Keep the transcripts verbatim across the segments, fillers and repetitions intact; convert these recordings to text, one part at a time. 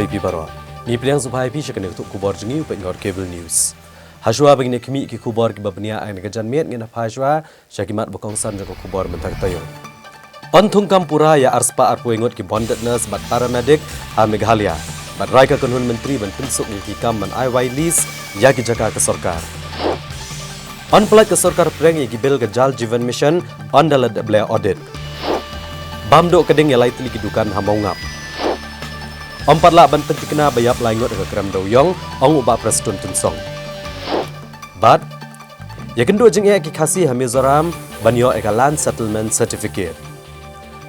Pi baroh. Ngi pdiang sngewbha ïa phi sha kane ka khubor jong ngi u Pyngot Cable News. Hashwa ba ngin ïa khmih ki khubor kiba bniah ha kane ka janmiet, ngin ïa phai shwa sha ki mat ba kongsan jong ka khubor mynta ka taïew. Yn thungkam pura ïa arspah arphew ngut ki bonded nurse bad paramedic ha Meghalaya. Bad rai ka kynhun myntri ban pynsuk ïa ki kam ban ai wai lease ïa ki jaka ka sorkar. Yn pyllait ka sorkar pyrshah ïa ki bill ka Jal Jeevan Mission, yn da la dep leh audit. Bam duh ka ding ïa lai tylli ki dukan ha Mawngap. Ym pat lah ban pynthikna ba ïap lai ngut ha ka krem dewïong, ong u Bah Prestone Tynsong. Bad ïakynduh jingeh ki Khasi ha Mizoram ban ïoh ïa ka Land Settlement Certificate.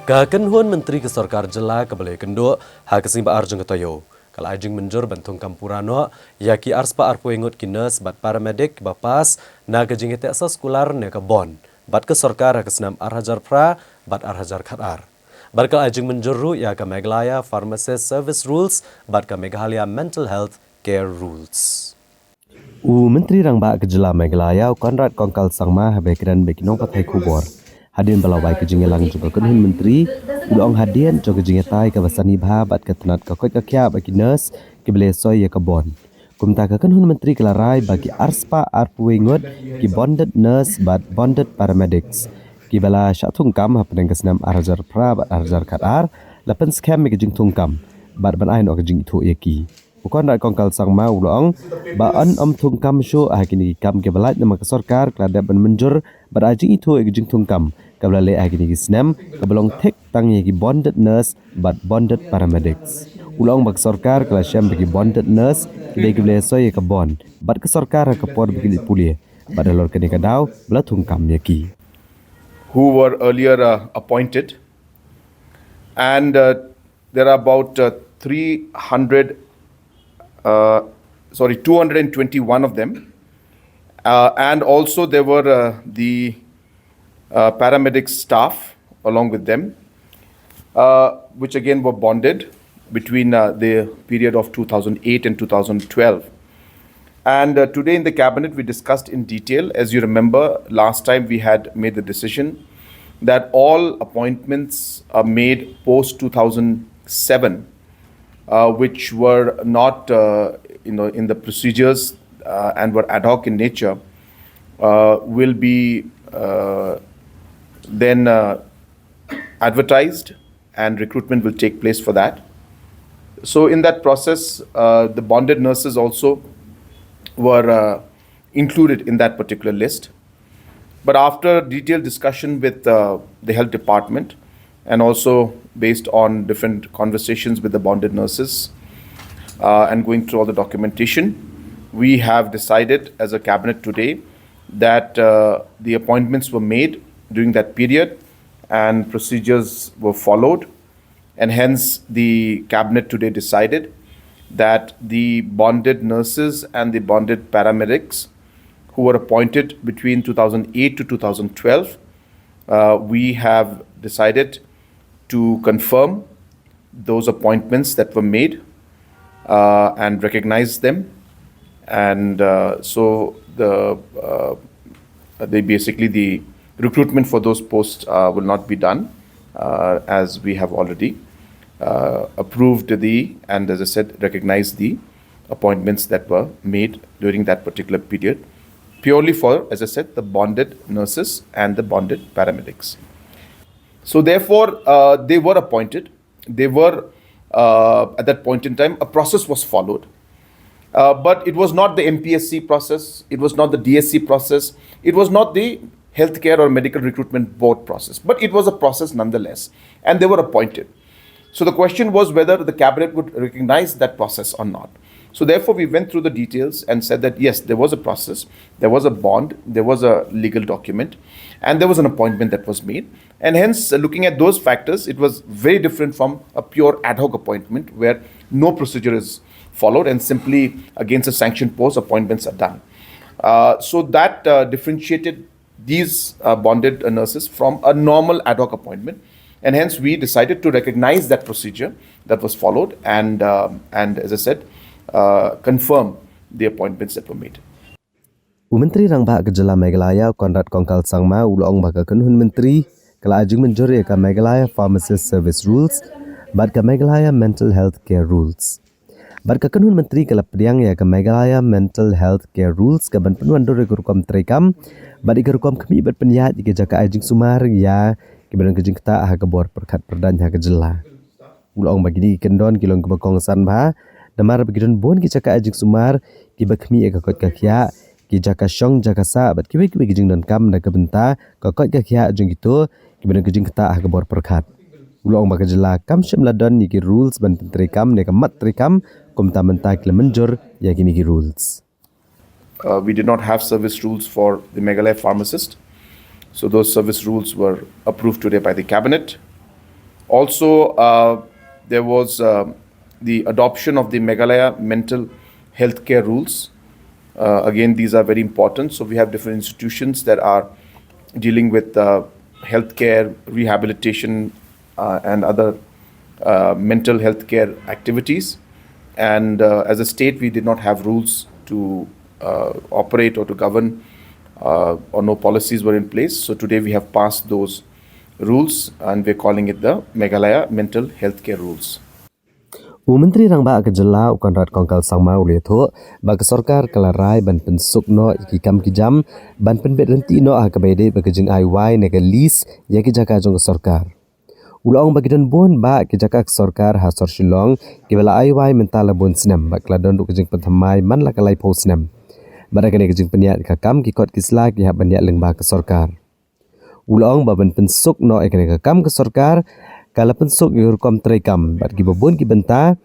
Ka kynhun myntri ka sorkar jylla kaba la ïakynduh ha ka sngi ba ar jong ka taïew ka la ai jingmynjur ban thungkam pura noh ïa ki arspah arphew ngut ki nurse bad paramedic ba pass na ka jingïateh soskular ne ka bond bad ka sorkar ha ka snem ar hajar phra bad ar hajar khatar. Bad ka la ai jingmynjur ruh ïa ka Meghalaya Pharmacist Service Rules bad ka Meghalaya Mental Health Care Rules. U Myntri Rangbah ka jylla Meghalaya u Conrad Kongkal Sangma haba ïakren bad ki nongpathai khubor hadien ba la wai ka jingïalang jong ka kynhun myntri, u la ong hadien jong ka jingïatai kaba sani bha bad ka tnat ka koit ka khiah bad ki nurse kiba la soi ïa ka bond. Kumta ka kynhun myntri ka la rai ba ki arspah arphew ngut ki bonded nurse bad bonded paramedics kiba la shah thungkam hapdeng ka snem ar hajar phra bad ar hajar khatar la pynskhem ïa ka jingthungkam bad ban ai noh ka jingithuh ïa ki. U Conrad Kongkal Sangma u la ong ba yn ym thungkam shuh ha kine ki kam kiba lait namar ka sorkar ka la dep ban mynjur bad ai jingithuh ïa ka jingthungkam kaba la leh ha kine ki snem kaba long thik tang ïa ki bonded nurse bad bonded paramedics. U la ong ba ka sorkar ka la shem ba ki bonded nurse ki dei kiba la soi ïa ka bond bad ka sorkar ha ka por ba ki leit pule bad halor kane ka daw ba la thungkam ïa ki. Who were earlier uh, appointed, and uh, there are about uh, three hundred, uh, sorry, two hundred twenty-one of them, uh, and also there were uh, the uh, paramedic staff along with them, uh, which again were bonded between uh, the period of two thousand eight and two thousand twelve. And uh, today in the cabinet, we discussed in detail. As you remember, last time we had made the decision that all appointments are made post two thousand seven, uh, which were not uh, you know, in the procedures uh, and were ad hoc in nature, uh, will be uh, then uh, advertised and recruitment will take place for that. So, in that process, uh, the bonded nurses also were uh, included in that particular list. But after detailed discussion with uh, the health department and also based on different conversations with the bonded nurses uh, and going through all the documentation, we have decided as a cabinet today that uh, the appointments were made during that period and procedures were followed, and hence the cabinet today decided that the bonded nurses and the bonded paramedics who were appointed between two thousand eight to two thousand twelve, uh, we have decided to confirm those appointments that were made uh, and recognize them. And uh, so the uh, they basically the recruitment for those posts uh, will not be done uh, as we have already uh, approved the and as I said recognized the appointments that were made during that particular period purely for, as I said, the bonded nurses and the bonded paramedics. So therefore, uh, they were appointed. They were uh, at that point in time, a process was followed. Uh, but it was not the M P S C process, it was not the D S C process, it was not the healthcare or medical recruitment board process, but it was a process nonetheless, and they were appointed. So the question was whether the cabinet would recognize that process or not. So therefore, we went through the details and said that yes, there was a process, there was a bond, there was a legal document, and there was an appointment that was made. And hence, uh, looking at those factors, it was very different from a pure ad hoc appointment where no procedure is followed and simply against a sanctioned post, appointments are done. Uh, so that uh, differentiated these uh, bonded uh, nurses from a normal ad hoc appointment. And hence, we decided to recognize that procedure that was followed and, uh, and as I said, uh, confirm the appointments that were made. U Myntri Rangbah ka Jylla Meghalaya, Conrad Kongkal Sangma, u la ong ba ka kynhun myntri ka la ai jingmynjur ïa ka Meghalaya Pharmacist Service Rules bad ka Meghalaya Mental Health Care Rules. Bad ka kynhun myntri ka la pdiang ïa ka Meghalaya Mental Health Care Rules ka ban pynwandur ïa ka rukom treikam bad ïa ka rukom khmih bad pynïaid ïa ka jaka ai jingsumar ïa kiba don ka jingktah ha ka bor pyrkhat pyrdaiñ ha ka jylla. U la ong ba kine ki kyndon ki long kiba kongsan bha namar ba ki don bun ki jaka ai jingsumar kiba khmih ïa ka koit ka khiah, ki jaka shong jaka sah bad kiwei kiwei ki jingdonkam na ka bynta ka koit ka khiah jong kito kiba don ka jingktah ha ka bor pyrkhat. U la ong ba ka jylla kam shym la don ïa ki rules ban pyntreikam ne ka mat treikam, kumta mynta ki la mynjur ïa kine ki rules. Uh, we did not have service rules for the Meghalaya pharmacist. So those service rules were approved today by the cabinet. Also, uh, there was uh, the adoption of the Meghalaya mental health care rules. Uh, again, these are very important. So we have different institutions that are dealing with uh, healthcare, rehabilitation, uh, and other uh, mental health care activities. And uh, as a state, we did not have rules to uh, operate or to govern, uh, or no policies were in place. So today we have passed those rules, and we're calling it the Meghalaya Mental Health Care Rules. U Myntri Rangbah ka jylla u Conrad Kongkal Sangma u la ïathuh ba ka sorkar ka la rai ban pynsuk noh ïa ki kam ki jam ban pynbit ryntih noh ha kaba ïadei bad ka jingai wai ne ka lease ïa ki jaka jong ka sorkar. U la ong ba ki don bun bah ki jaka ka sorkar ha sor Shillong kiba la ai wai mynta la bun snem bad ka la don ruh ka jingpynthymmai man la ka laiphew snem. Bad ha kane ka jingpynïaid ka kam ki kot ki sla ki hap ban ïaid lyngba ka sorkar. U la ong ba ban pynsuk noh ïa kane ka kam ka sorkar ka la pynsuk ïa ka rukom treikam bad kiba bun ki bynta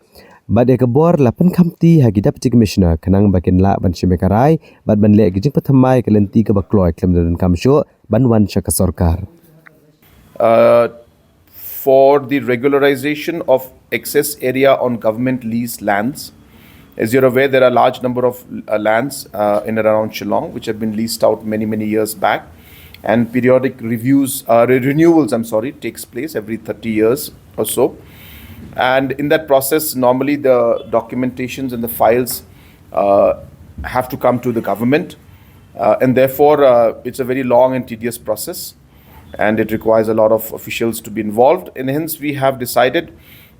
bad ïa ka bor la pynkhamti ha ki Deputy Commissioner khnang ba kin lah ban shim ïa ka rai bad ban leh ki jingpynthymmai ka lynti kaba kloi khlem da donkam shuh ban wan sha ka sorkar. Uh, for the regularization of excess area on government lease lands. As you're aware, there are a large number of uh, lands uh, in and around Shillong which have been leased out many, many years back, and periodic reviews, uh, re- renewals, I'm sorry, takes place every thirty years or so. And in that process, normally the documentations and the files uh, have to come to the government, uh, and therefore uh, it's a very long and tedious process, and it requires a lot of officials to be involved. And hence, we have decided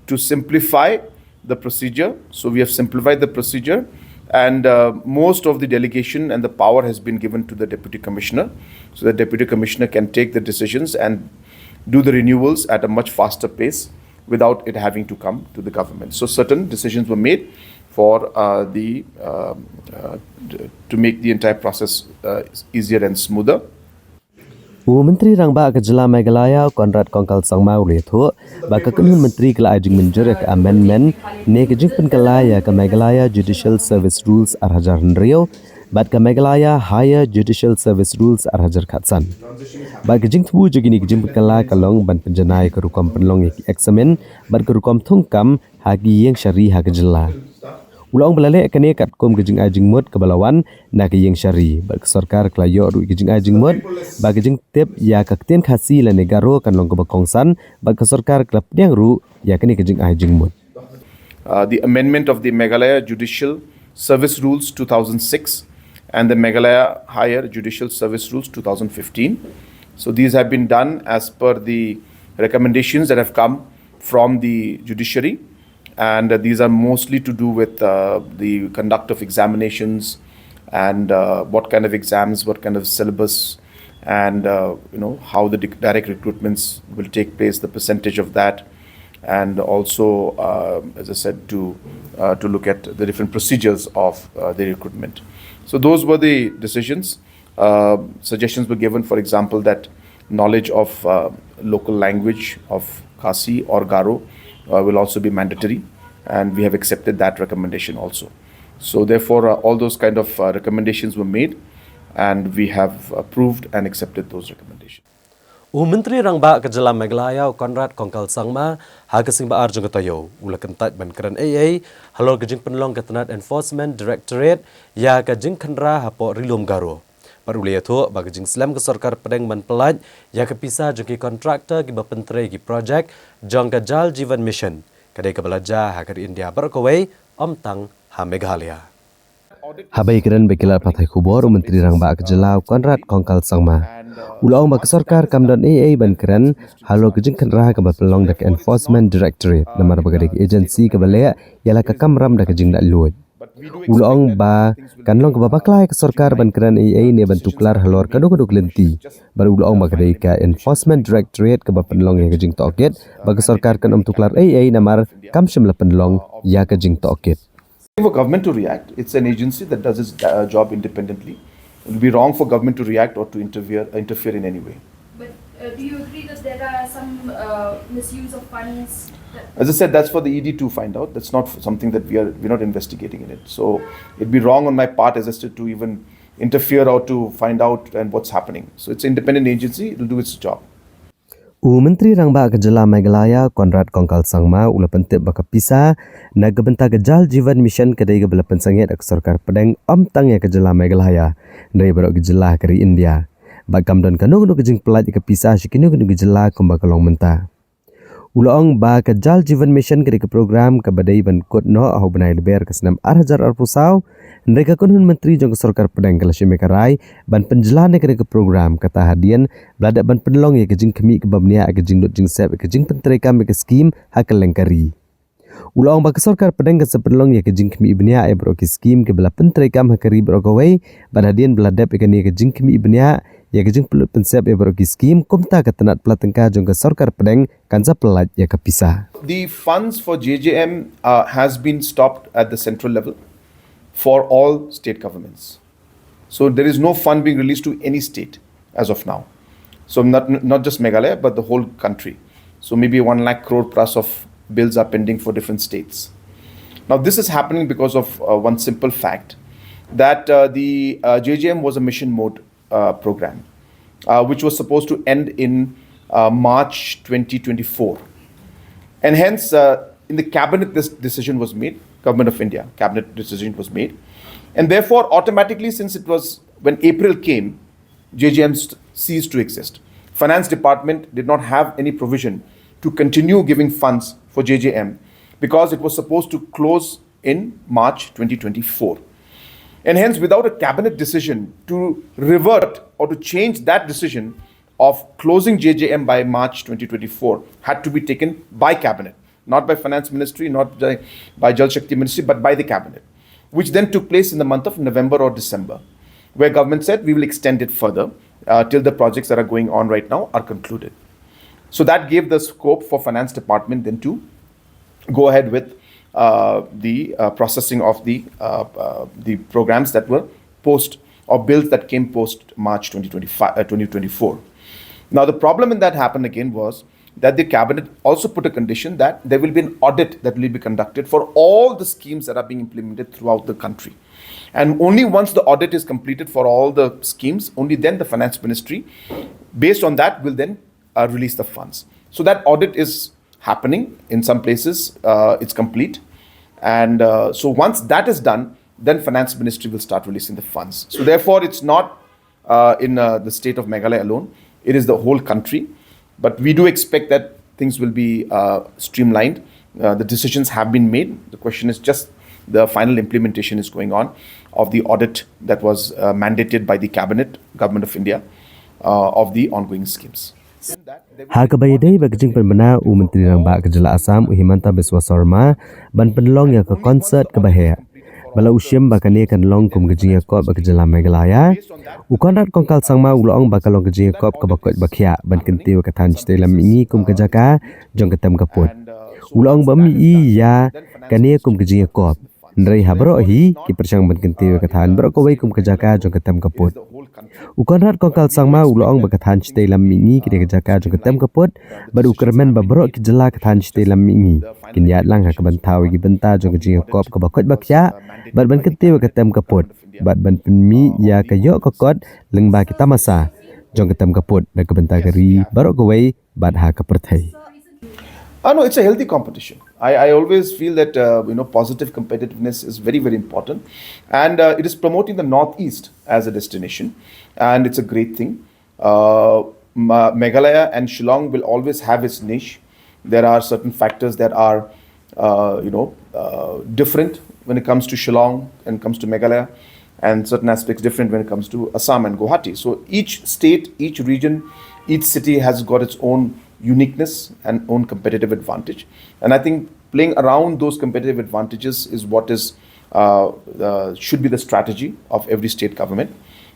to simplify the procedure. So we have simplified the procedure, and uh, most of the delegation and the power has been given to the deputy commissioner, so the deputy commissioner can take the decisions and do the renewals at a much faster pace without it having to come to the government. So certain decisions were made for uh, the um, uh, to make the entire process uh, easier and smoother. U Myntri Rangbah ka jylla Meghalaya u Conrad Kongkal Sangma u la ïathuh ba ka kynhun myntri ka la ai jingmynjur ïa ka amendment ne ka jingpynkylla ïa ka Meghalaya Judicial Service Rules ar hajar hynriew bad ka Meghalaya Higher Judicial Service Rules ar hajar khatsan. Bad ka jingthmu jong kine ki jingpynkylla ka long ban pynjanai ïa ka rukom pynlong ïa ki eksamin bad ka rukom thungkam ha ki ïing shari ha ka jylla. U la ong ba la leh kane katkum ka jingai jingmut kaba la wan na ka ïing shari bad ka sorkar ka la ïoh ruh ïa ka jingai jingmut ba ka jingtip ïa ka ktien Khasi lane Garo kan long kaba kongsan bad ka sorkar ka la pdiang ruh ïa kane ka jingai jingmut. Uh, the amendment of the Meghalaya Judicial Service Rules two thousand six and the Meghalaya Higher Judicial Service Rules two thousand fifteen. So these have been done as per the recommendations that have come from the judiciary, and uh, these are mostly to do with uh, the conduct of examinations and uh, what kind of exams, what kind of syllabus, and uh, you know how the di- direct recruitments will take place, the percentage of that, and also, uh, as I said, to uh, to look at the different procedures of uh, the recruitment. So those were the decisions. Uh, suggestions were given, for example, that knowledge of uh, local language of Khasi or Garo uh, will also be mandatory, and we have accepted that recommendation also. So therefore, uh, all those kind of uh, recommendations were made, and we have approved and accepted those recommendations. U Myntri Rangbah ka jylla Meghalaya u Conrad Kongkal Sangma ha ka sngi ba ar jong ka taïew u la kyntait ban kren ei ei halor ka jingpynlong ka tnat Enforcement Directorate ïa ka jingkhynra hapoh Ri Lum Garo. Bad u la ïathuh ba ka jingslem ka sorkar pdeng ban pyllait ïa ka pisa jong ki contractor kiba pyntrei ki project jong ka Jal Jeevan Mission ka dei kaba la jia ha ka ri India baroh kawei, ym tang ha Meghalaya. Haba ïakren bad ki lad pathai khubor u Myntri Rangbah ka jylla u Conrad Kongkal Sangma U la ong ba ka sorkar kam don ei ei ban kren halor ka jingkhynra kaba pynlong da ka Enforcement Directorate namar ba ka dei ka agency kaba leh ïa la ka kamram da ka jinglaitluid. U la ong ba kan long kaba bakla ïa ka sorkar ban kren ei ei ne ban tuklar halor kano kano ka lynti. Bad u la ong ba ka dei ka Enforcement Directorate kaba pynlong ïa ka jingtohkit, ba ka sorkar kan ym tuklar ei ei namar kam shym la pynlong ïa ka jingtohkit. For government to react, it's an agency that does its uh, job independently. It would be wrong for government to react or to interfere interfere in any way. But uh, do you agree that there are some uh, misuse of funds? That As I said, that's for the E D to find out. That's not something that we are we're not investigating in it. So it'd be wrong on my part as I said to even interfere or to find out and what's happening. So it's an independent agency. It'll do its job. U Myntri Rangbah ka Jylla Meghalaya, Conrad Kongkal Sangma, u la pyntip ba ka pisa na ka bynta ka Jal Jeevan Mission ka dei kaba la pynsangeh da ka sorkar pdeng ym tang ïa ka Jylla Meghalaya, hynrei baroh ki jylla ha ka ri India. Bad kam don kano kano ka jingpyllait ïa ka pisa sha kino kino ki jylla kumba ka long mynta. U la ong ba ka Jal Jeevan Mission ka dei ka program kaba dei ban kut noh ha u bnai Lber ka snem ar hajar arphew saw, hynrei ka kynhun myntri jong ka sorkar pdeng ka la shim ïa ka rai ban pynjlan ïa kane ka program kata hadien ba la dep ban pynlong ïa ka jingkhmih kaba bniah ïa ka jinglut jingsep ïa ka jingpyntreikam ïa ka skim ha kylleng ka ri. U la ong ba ka sorkar pdeng kan sa pynlong ïa ka jingkhmih bniah ïa baroh ki skim kiba la pyntreikam ha ka ri baroh kawei, bad hadien ba la dep ïa kane ka jingkhmih bniah ïa ka jingpynlut pynsep ïa baroh ki skim, kumta ka tnat pla tyngka jong ka sorkar pdeng kan sa pyllait ïa ka pisa. The funds for J J M uh, has been stopped at the central level for all state governments. So there is no fund being released to any state as of now. So not not just Meghalaya, but the whole country. So maybe one lakh crore plus of bills are pending for different states. Now this is happening because of uh, one simple fact that uh, the uh, J J M was a mission mode uh, program, uh, which was supposed to end in uh, March twenty twenty-four. And hence, uh, in the cabinet, this decision was made, Government of India, cabinet decision was made. And therefore, automatically, since it was when April came, J J M st- ceased to exist. Finance Department did not have any provision to continue giving funds for J J M because it was supposed to close in March twenty twenty-four. And hence, without a cabinet decision to revert or to change that decision of closing J J M by March twenty twenty-four had to be taken by cabinet, not by finance ministry, not by, by Jal Shakti ministry, but by the cabinet, which then took place in the month of November or December, where government said we will extend it further uh, till the projects that are going on right now are concluded. So that gave the scope for finance department then to go ahead with uh, the uh, processing of the uh, uh, the programs that were post or bills that came post March twenty twenty-five, uh, twenty twenty-four. Now the problem in that happened again was that the cabinet also put a condition that there will be an audit that will be conducted for all the schemes that are being implemented throughout the country. And only once the audit is completed for all the schemes, only then the finance ministry, based on that, will then uh, release the funds. So that audit is happening in some places. Uh, it's complete. And uh, so once that is done, then finance ministry will start releasing the funds. So therefore, it's not uh, in uh, the state of Meghalaya alone. It is the whole country. But we do expect that things will be uh, streamlined. Uh, the decisions have been made. The question is just the final implementation is going on of the audit that was uh, mandated by the cabinet, Government of India, uh, of the ongoing schemes. Ha kaba ïadei bad ka jingpynbna, u Myntri Rangbah ka Jylla Assam, u Himanta Biswa Sarma, ban pynlong ïa ka concert kaba heh, ba la u shim ba kane kan long kum ka jingïakop bad ka Jylla Meghalaya. U Conrad Kongkal Sangma u la ong ba ka long ka jingïakop kaba koit ba khiah ban kyntiew ïa ka thaiñ shatei lam mihngi kum ka jaka jong ka tem ka put. U la ong ba ym ïohi ïa kane kum ka jingïakop, hynrei ha baroh hi ki pyrshang ban kyntiew ïa ka thaiñ baroh kawei kum ka jaka jong ka tem ka put. U Conrad Kongkal Sangma u la ong ba ka thaiñ shatei lam mihngi ka dei ka jaka jong ka tem ka put, bad u kyrmen ba baroh ki jylla ka thaiñ shatei lam mihngi kin ïaid lang ha ka ban thaw ïa ki bynta jong ka jingïakop kaba koit ba khiah, bad ban kyntiew ïa ka tem ka put, bad ban pynmih ïa ka ïoh ka kot lyngba ki tamasa jong ka tem ka put na ka bynta ka ri baroh kawei bad ha ka pyrthei. Uh, no, it's a healthy competition. I, I always feel that uh, you know positive competitiveness is very very important, and uh, it is promoting the Northeast as a destination, and it's a great thing. Uh, Ma- Meghalaya and Shillong will always have its niche. There are certain factors that are uh, you know uh, different when it comes to Shillong and comes to Meghalaya. and certain aspects different when it comes to Assam and Guwahati. So each state, each region, each city has got its own uniqueness and own competitive advantage. And I think playing around those competitive advantages is what is uh, uh, should be the strategy of every state government.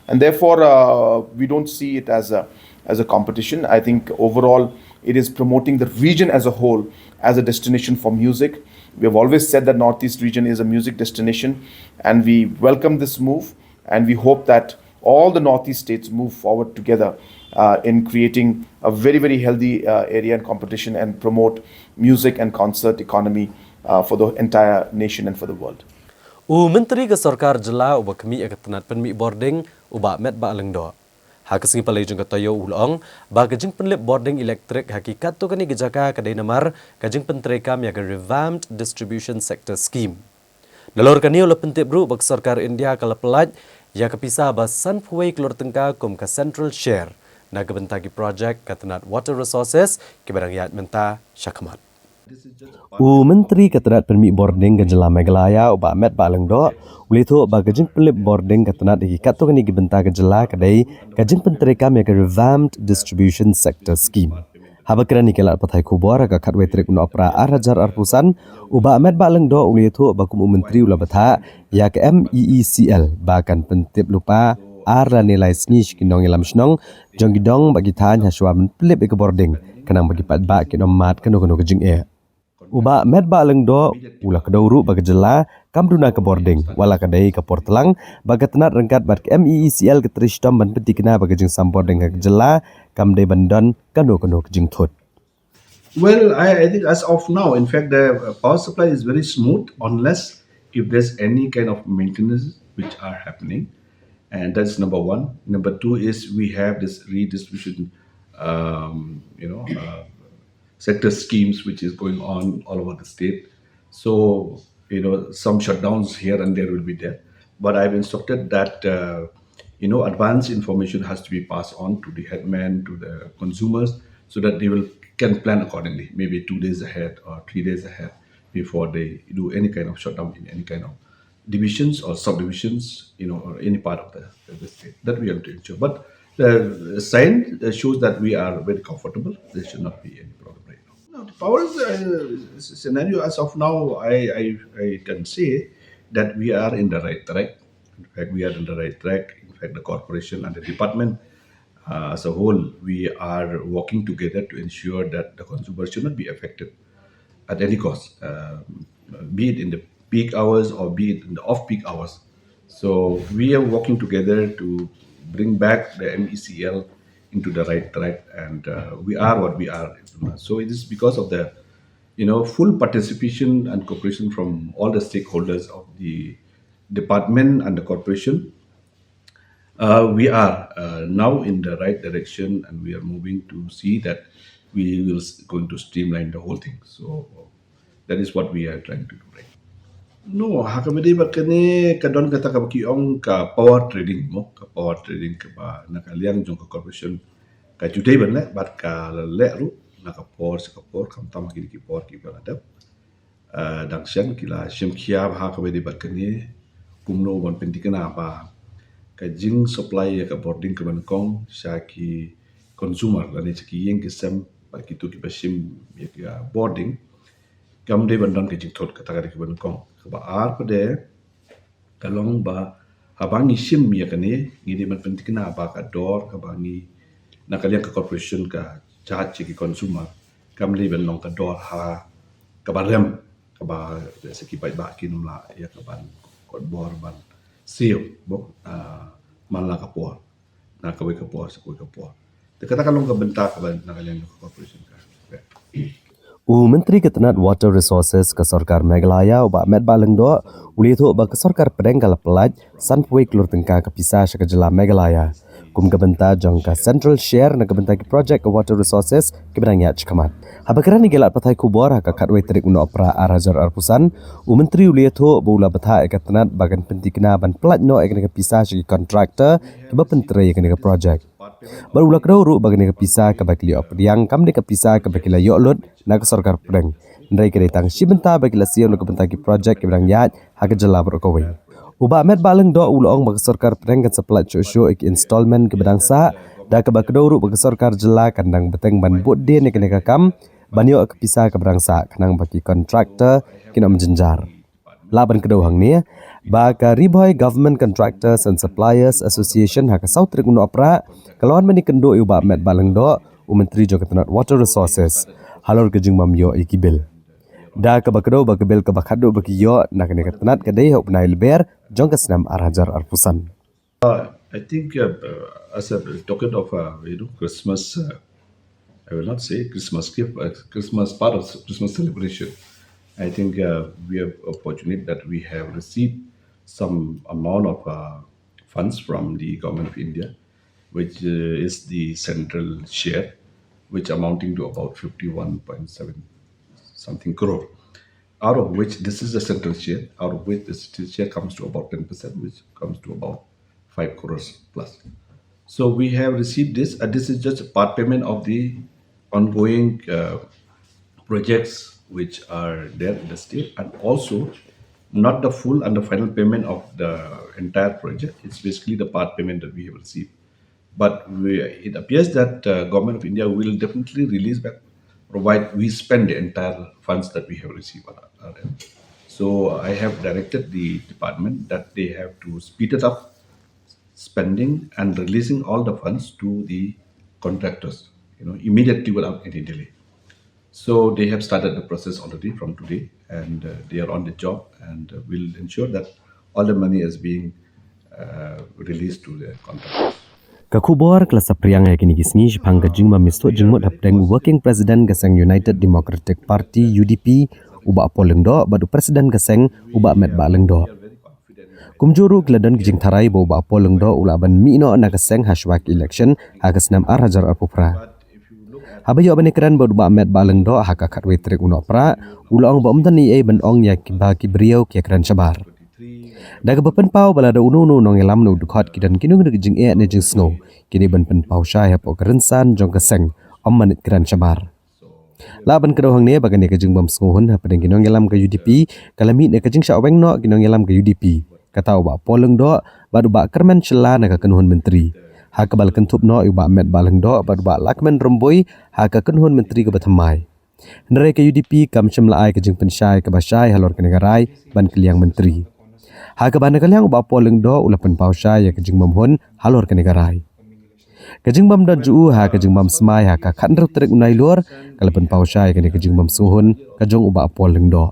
And therefore, uh, we don't see it as a as a competition. I think overall, it is promoting the region as a whole as a destination for music. We have always said that Northeast region is a music destination, and we welcome this move. And we hope that all the Northeast states move forward together uh, in creating a very, very healthy uh, area and competition and promote music and concert economy uh, for the entire nation and for the world. U Myntri ka Sorkar Jylla uba khmih ïa ka tnat pynmih bording u Bah Metbah Lyngdoh. Ha ka sngi Palei jong ka taïew u la ong ba ka jingpynlip bording elektrik ha ki katto katne ki jaka ka dei namar ka jingpyntreikam ïa ka Revamped Distribution Sector Scheme. Nalor kane u la pyntip ruh ba ka Sorkar India ka la pyllait ïa ka pisa ba sanphew wei klur tyngka kum ka Central Share na ka bynta ki projek ka tnat Water Resources kiba dang ïaid mynta shakhmat. U Myntri ka tnat pynmih bording ka Jylla Meghalaya u Bah Metbah Lyngdoh u la ïathuh ba ka jingpynlip bording ka tnat ïa ki katto katne ki bynta ka jylla ka dei ka jingpyntreikam ïa ka Revamped Distribution Sector Scheme. Haba kren ïa ki lad pathai khubor ha ka khatwei tarik u Nohprah ar hajar arphew san, u Bah Metbah Lyngdoh u la ïathuh ba kum u Myntri u la bthah ïa ka MEECL ba kan pyntip lypa ar lane lai sngi sha ki nongïalam shnong jong ki dong bad ki thaiñ hashwa ban pynlip ïa ka bording khnang ba ki paidbah kin ym mad kano kano ka jingeh. U Bah Metbah Lyngdoh u la kdew ruh ba ka jylla kam duna ka bording, wat la ka dei ka por tlang ba ka tnat ryngkat bad ka MEECL ka trei shitom ban pynthikna ba ka jingsam bording ha ka jylla kam dei ban don kano kano ka jingthut. Well, I, I think as of now, in fact, the uh, power supply is very smooth unless if there's any kind of maintenance which are happening. And that's number one. Number two is we have this redistribution, um, you know, uh, sector schemes which is going on all over the state. So, you know, some shutdowns here and there will be there. But I've instructed that, uh, you know, advance information has to be passed on to the headman, to the consumers, so that they will can plan accordingly, maybe two days ahead or three days ahead before they do any kind of shutdown in any kind of divisions or subdivisions, you know, or any part of the, the state. That we have to ensure. But the sign uh, shows that we are very comfortable. There should not be any problem right now. Now, the power uh, scenario as of now, I, I, I can say that we are in the right track. In fact, we are in the right track. In fact, the corporation and the department uh, as a whole, we are working together to ensure that the consumer should not be affected at any cost, uh, be it in the peak hours or be it in the off-peak hours. So we are working together to bring back the MEECL into the right track, and uh, we are what we are. So it is because of the, you know, full participation and cooperation from all the stakeholders of the department and the corporation. Uh, we are uh, now in the right direction, and we are moving to see that we will s- going to streamline the whole thing. So that is what we are trying to do, right? No, ha kaba dei bad kane ka don kata kaba ki ong ka power trading mo, ka power trading kaba na ka liang jong ka corporation ka ju dei ban leh bad ka la leh ruh na ka por sha ka por, khamtam ha kine ki por kiba la dep. Uh, dang shen ki la shim khia bha kaba dei bad kane kumno ban pynthikna ba ka jing supply ïa ka bording kaba nyngkong sha ki consumer lane sha ki ïing ki sem bad kito kiba shim ïa ka bording. Kam dei ban don ka jingthut, kata ka dei kaba nyngkong. Kaba ar pat de ka long ba haba ngi shim ïa kane ngi dei ban pynthikna ba ka dor kaba ngi na ka liang ka corporation ka charge ïa ki consumer kam dei ban long ka dor ha kaba rem, kaba sa ki paidbah kin ym lah ïa ka ban kot bor ban siew mo, ah, man la ka por na kawei ka por sha kawei ka por. Te kata ka long ka bynta kaba na ka liang ka corporation ka. U Myntri ka tnat Water Resources ka Sorkar Meghalaya u Bah Metbah Lyngdoh u la ïathuh ba ka Sorkar Pdeng ka la pyllait sanphew wei klur tyngka ka pisa sha ka jylla Meghalaya kum ka bynta jong ka Central Share na ka bynta ki projek ka Water Resources kiba dang ïaid shakhmat. Haba kren ïa ki lad pathai khubor ha ka khatwei tarik u Nohprah ar hajar arphew san, u Myntri u la ïathuh ba u la bthah ïa ka tnat ba kan pynthikna ban pyllait noh ïa kane ka pisa sha ki contractor kiba pyntrei ïa kane ka projek. Bad u la kdew ruh ba kane ka pisa kaba ki la ïoh pdiang kam dei ka pisa kaba ki la ïoh lut na ka Sorkar Pdeng, hynrei ka dei tang shi bynta ba ki la siew na ka bynta ki projek kiba dang ïaid ha ka jylla baroh kawei. U Bah Metbah Lyngdoh u la ong ba ka sorkar pdeng kan sa pyllait shuh shuh ïa ki installment kiba dang sah, da kaba kdew ruh ba ka sorkar jylla kan dang bteng ban bud dien ïa kane ka kam ban ïoh ka pisa kaba dang sah khnang ba ki contractor kin ym jynjar. Lah ban kdew hangne ba ka Ri Bhoi Government Contractors and Suppliers Association ha ka saw tarik u Nohprah ka la wan ban ïakynduh ïa u Bah Metbah Lyngdoh, u Myntri jong ka tnat Water Resources, halor ka jingbym ïoh ïa ki bill. Da kaba kdew ba ka bill kaba khadduh ba ki ïoh na kane ka tnat ka dei ha u bnai Lber jong ka snem ar hajar arphew san. I think uh, uh, as a token of uh, you know Christmas, uh, I will not say Christmas gift, uh, Christmas, part of Christmas celebration. I think uh, we are fortunate that we have received some amount of uh, funds from the government of India, which uh, is the central share, which amounting to about fifty-one point seven something crore. Out of which, this is the central share, out of which the central share comes to about ten percent, which comes to about five crores plus. So we have received this, and this is just a part payment of the ongoing uh, projects which are there in the state, and also not the full and the final payment of the entire project. It's basically the part payment that we have received. But we, it appears that uh, Government of India will definitely release back, provided we spend the entire funds that we have received on our end. So I have directed the department that they have to speed it up spending and releasing all the funds to the contractors, you know, immediately without any delay. So they have started the process already from today, and uh, they are on the job, and uh, will ensure that all the money is being uh, released to the contractors. Ka khubor ka la saphriang ïa kine ki sngi shaphang ka jingbym ïasoh jingmut hapdeng u Working President ka seng United Democratic Party, U D P, u Bah Paul Lyngdoh, bad u President ka seng, u Bah Metbah Lyngdoh. Kumjuh ruh ki la don ki jingtharai ba u Bah Paul Lyngdoh u lah ban mih noh na ka seng ha shuwa ka election ha ka snem ar hajar arphew phra. Haba ïoh ban ïakren bad u Bah Metbah Lyngdoh ha ka khatwei tarik u Nohprah, u la ong ba ym don ei ei ban ong ïa kiba ki briew ki ïakren shabar. Da kaba pynpaw ba lada uno uno u nongïalam ne u dkhot ki don kino kino ki jingeh ne jingsngew, ki dei ban pynpaw shai hapoh ka rynsan jong ka seng, ym ban ïakren shabar. Lah ban kdew hangne ba kane ka jingbym sngewhun hapdeng ki nongïalam ka U D P ka la mih na ka jingshah weng noh ki nongïalam ka U D P, kata u Bah Paul Lyngdoh bad u Bah Kyrmen Shylla na ka kynhun myntri, ha kaba la kynthup noh ïa u Bah Metbah Lyngdoh bad u Bah Lahkmen Rymbui ha ka kynhun myntri kaba thymmai. Hynrei ka U D P kam shym la ai ka jingpynshai kaba shai halor kane ka rai ban kylliang myntri, ha kaba na ka liang u Bah Paul Lyngdoh u la pynpaw shai ïa ka jingbym hun halor kane ka rai. Ka jingbym don jong u ha ka jingbym smai ha ka khathynriew tarik u Nailur ka la pynpaw shai ïa kane ka jingbym sngewhun ka jong u Bah Paul Lyngdoh.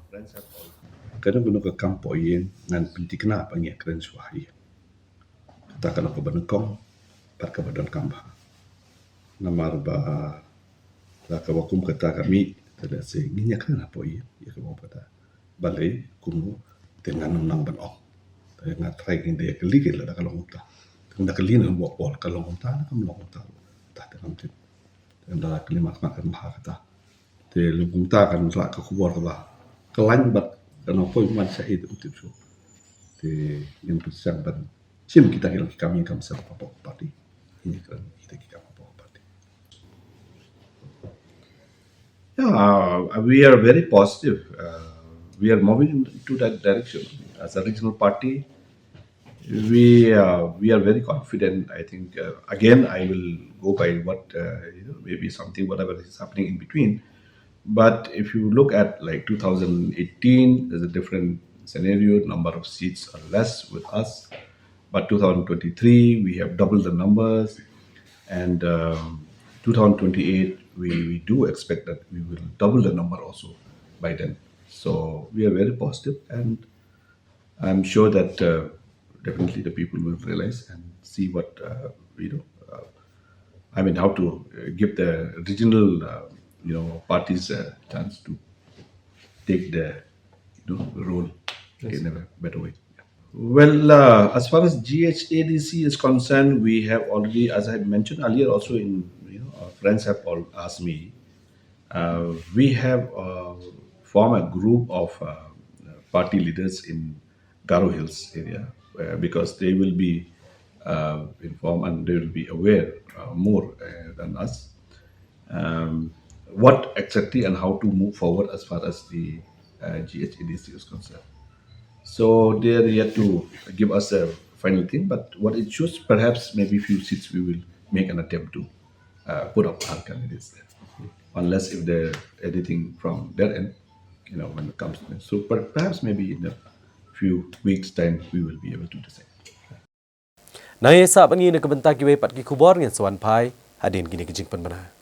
Kano kano ka kam poh ïing ngan pynthikna ba ngi ïakren shuwa ha ïing. Kata kano kaba nyngkong bad kaba donkam bha. Namar ba la kaba kum kata ka mih, te lehse ngin ïakren hapoh ïing ïa kaba kum kata. Balei kumno te ngan ym nang ban ong. Te nga try ngin da ïa kylli ki lada ka long kumta. Te ngan da kylli na ka Bah Paul ka long kumta ne kam long kumta. Te ngam tip. Te ngan da kylli mat mat kan bha kata. Te long kumta kan rah ka khubor kaba kyllain bad kan ong poi man shahid, ym tip shuh. Te ngin pyrshang ban shim kita ki long ki kam ïing kam sem hapoh party. Ngin ïakren kita ki kam hapoh party. Yeah, uh, we are very positive. Uh, we are moving into that direction. As a regional party, we uh, we are very confident. I think uh, again, I will go by what uh, you know, maybe something, whatever is happening in between. But if you look at like two thousand eighteen, there's a different scenario. Number of seats are less with us. But two thousand twenty-three, we have doubled the numbers. And um, two thousand twenty-eight, we, we do expect that we will double the number also by then. So we are very positive, and I'm sure that uh, definitely the people will realize and see what, uh, you know, uh, I mean, how to uh, give the regional, uh, you know, parties a chance to take the, you know, role in a better way. Well, uh, as far as G H A D C is concerned, we have already, as I mentioned earlier, also in, you know, our friends have all asked me, uh, we have uh, formed a group of uh, party leaders in Garo Hills area uh, because they will be uh, informed and they will be aware uh, more uh, than us. Um, what exactly and how to move forward as far as the uh, G H A D C is concerned. So they're yet to give us a final thing, but what it shows, perhaps maybe few seats we will make an attempt to uh, put up our candidates there, unless if there anything from their end, you know, when it comes to it. So per- perhaps maybe in a few weeks' time we will be able to decide. Na ïa sa ban ngi na ka bynta kiwei pat ki khubor ngin sa wan phai hadien kine ki jingpynbna.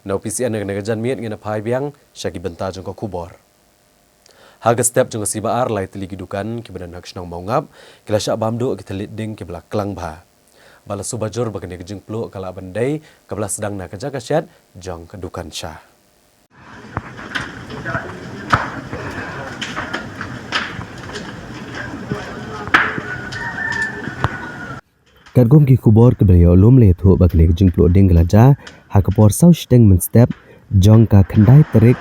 Na U P C N na ka janmiet ngin phai biang sha ki bynta jong ka khubor. Ha ka step jong ka sngi ba ar lai tylli ki dukan kiba don ha ka shnong Mawngap ki la shah bam duh ki thylliej ding kiba la klang bha. Ba la suba jur ba kane ka jingpluh ka lah ban dei kaba la sdang na ka jaka shet jong ka dukan sha. Katkum ki khubor kiba la ïoh lum la ïathuh ba kane ka jingpluh ding ka la jia ha ka por saw shiteng mynstep jong ka khyndai tarik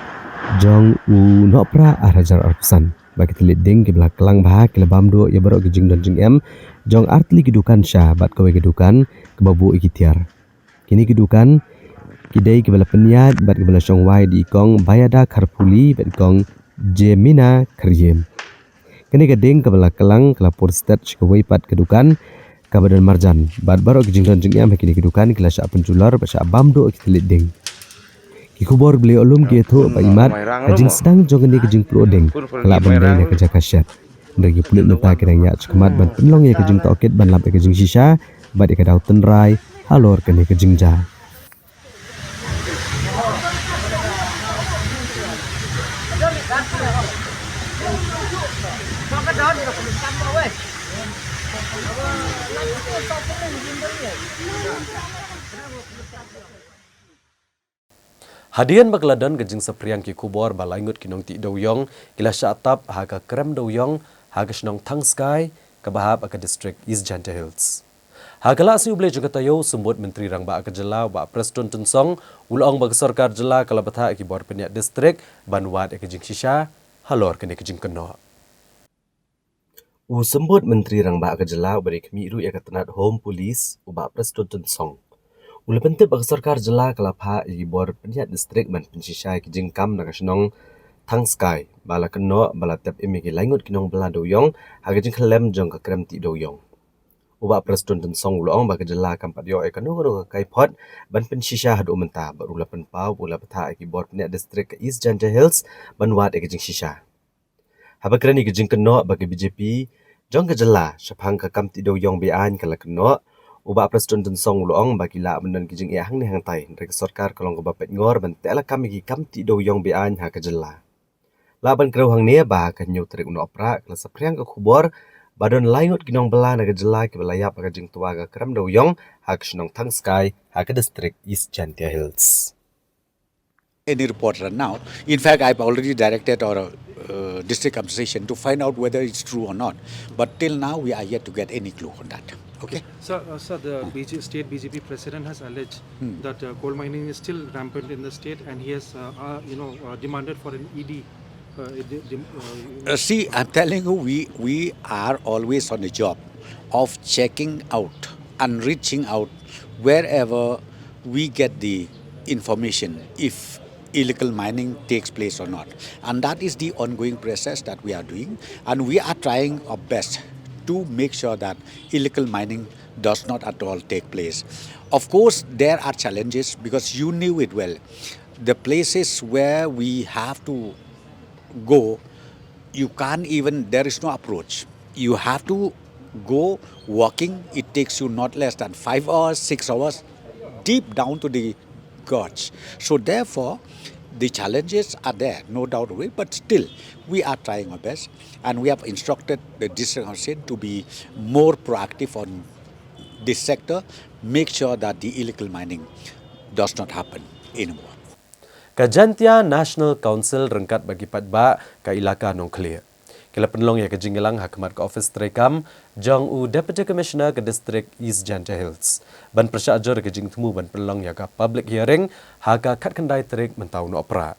jong u Nohprah ar hajar arphew san. Ba ki thylliej ding kiba la klang bha ki la bam duh ïa baroh ki jingdon jingem jong artylli ki dukan sha bad kawei ka dukan kaba buh ïa ki tiar. Kine ki dukan ki dei kiba la pynïaid bad kiba la shong wai da i kong Bayada Kharpuli bad i kong Jemina Kharyem. Kane ka ding kaba la klang ka la pur stet sha kawei pat ka dukan kaba don marjan bad baroh ki jingdon jingem ha kine ki dukan ki la shah pynjulor bad shah bam duh ki thylliej ding. Ki khubor ba la ïoh lum ki ïathuh ba imat ka jingsdang jong kane ka jingpluh ding ka lah ban dei na ka jaka shet. Hynrei ki pulit mynta ki dang ïaid shakhmat ban pynlong ïa ka jingtohkit ban lap ïa ka jingshisha bad ïa ka daw tynrai halor kane ka jingjia. Hadien ba ka la don ka jingsaphriang ki khubor ba lai ngut ki nongtih dewiong ki la shah tap ha ka krem dewiong ha ka shnong Thangskai kaba hap ha ka district East Jaintia Hills. Ha ka Lad Sngi U Blei jong ka taïew, u Symbud Myntri Rangbah ka jylla u Bah Prestone Tynsong u la ong ba ka sorkar jylla ka la bthah ïa ki bor pynïaid district ban wad ïa ka jingshisha halor kane ka jingkynnoh. U Symbud Myntri Rangbah ka jylla uba dei khmih ruh ïa ka tnat Home Police u Bah Prestone Tynsong u la pyntip ba ka sorkar jylla ka la phah ïa ki bor pynïaid district ban pynshisha ïa ki jingkam na ka shnong Thangskai ba la kynnoh ba la tep im ïa ki lai ngut ki nongbylla dewiong ha ka jingkhyllem jong ka krem tih dewiong. U Bah Prestone Tynsong u la ong ba ka jylla kam pat ïoh ïa kano kano ka kaiphod ban pynshisha haduh mynta bad u la pynpaw ba u la bthah ïa ki bor pynïaid district ka East Jaintia Hills ban wad ïa ka jingshisha. Haba kren ïa ka jingkynnoh ba ka B J P jong ka jylla shaphang ka kam tih dewiong be-aiñ ka la kynnoh, u Bah Prestone Tynsong u la ong ba ki lah ban don ki jingeh hangne hangtai hynrei ka sorkar ka long kaba peitngor ban teh lakam ïa ki kam tih dewiong be-aiñ ha ka jylla. Lah ban kren hangne ba ha ka hynñiew tarik u Nohprah ka la saphriang ka khubor ba don lai ngut ki nongbylla na ka jylla kiba la ïap ha ka jingtwa ka krem dewiong ha ka shnong Thangskai ha ka district East Jaintia Hills. Any report right now. In fact, I've already directed our uh, district administration to find out whether it's true or not. But till now, we are yet to get any clue on that. Okay? Sir, uh, sir, the B J, state B J P president has alleged that uh, coal mining is still rampant in the state, and he has, uh, uh, you know, uh, demanded for an E D. Uh, de- dem- uh, Uh, see, I'm telling you, we, we are always on the job of checking out and reaching out wherever we get the information if illegal mining takes place or not. And that is the ongoing process that we are doing. And we are trying our best to make sure that illegal mining does not at all take place. Of course, there are challenges because you knew it well. The places where we have to go, you can't even, there is no approach. You have to go walking. It takes you not less than five hours, six hours, deep down to the gorge. So therefore, the challenges are there, no doubt of it, but still, we are trying our best, and we have instructed the district council to be more proactive on this sector, make sure that the illegal mining does not happen anymore. Ka Jaintia National Council ryngkat bad ki paidbah ka Elaka Nongkhlieh ki la pynlong ïa ka jingïalang ha khmat ka office treikam jong u Deputy Commissioner ka District East Jaintia Hills ban pyrshah jur ïa ka jingthmu ban pynlong ïa ka public hearing ha ka khatkhyndai tarik mynta u Nohprah,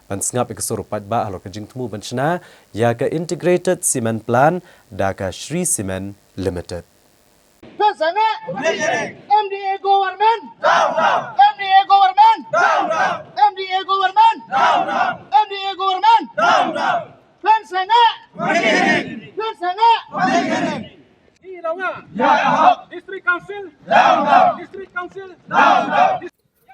ban sngap ïa ka sur u paidbah halor ka jingthmu ban shna ïa ka Integrated Cement Plant da ka Shree Cement Limited. Pynshngaiñ. M D A government. Down, down. M D A government. Down, down. M D A government. Down, down. M D A government. Down, down. Pynshngaiñ. Pynshngaiñ. District Council. Down, down. District Council. Down, down.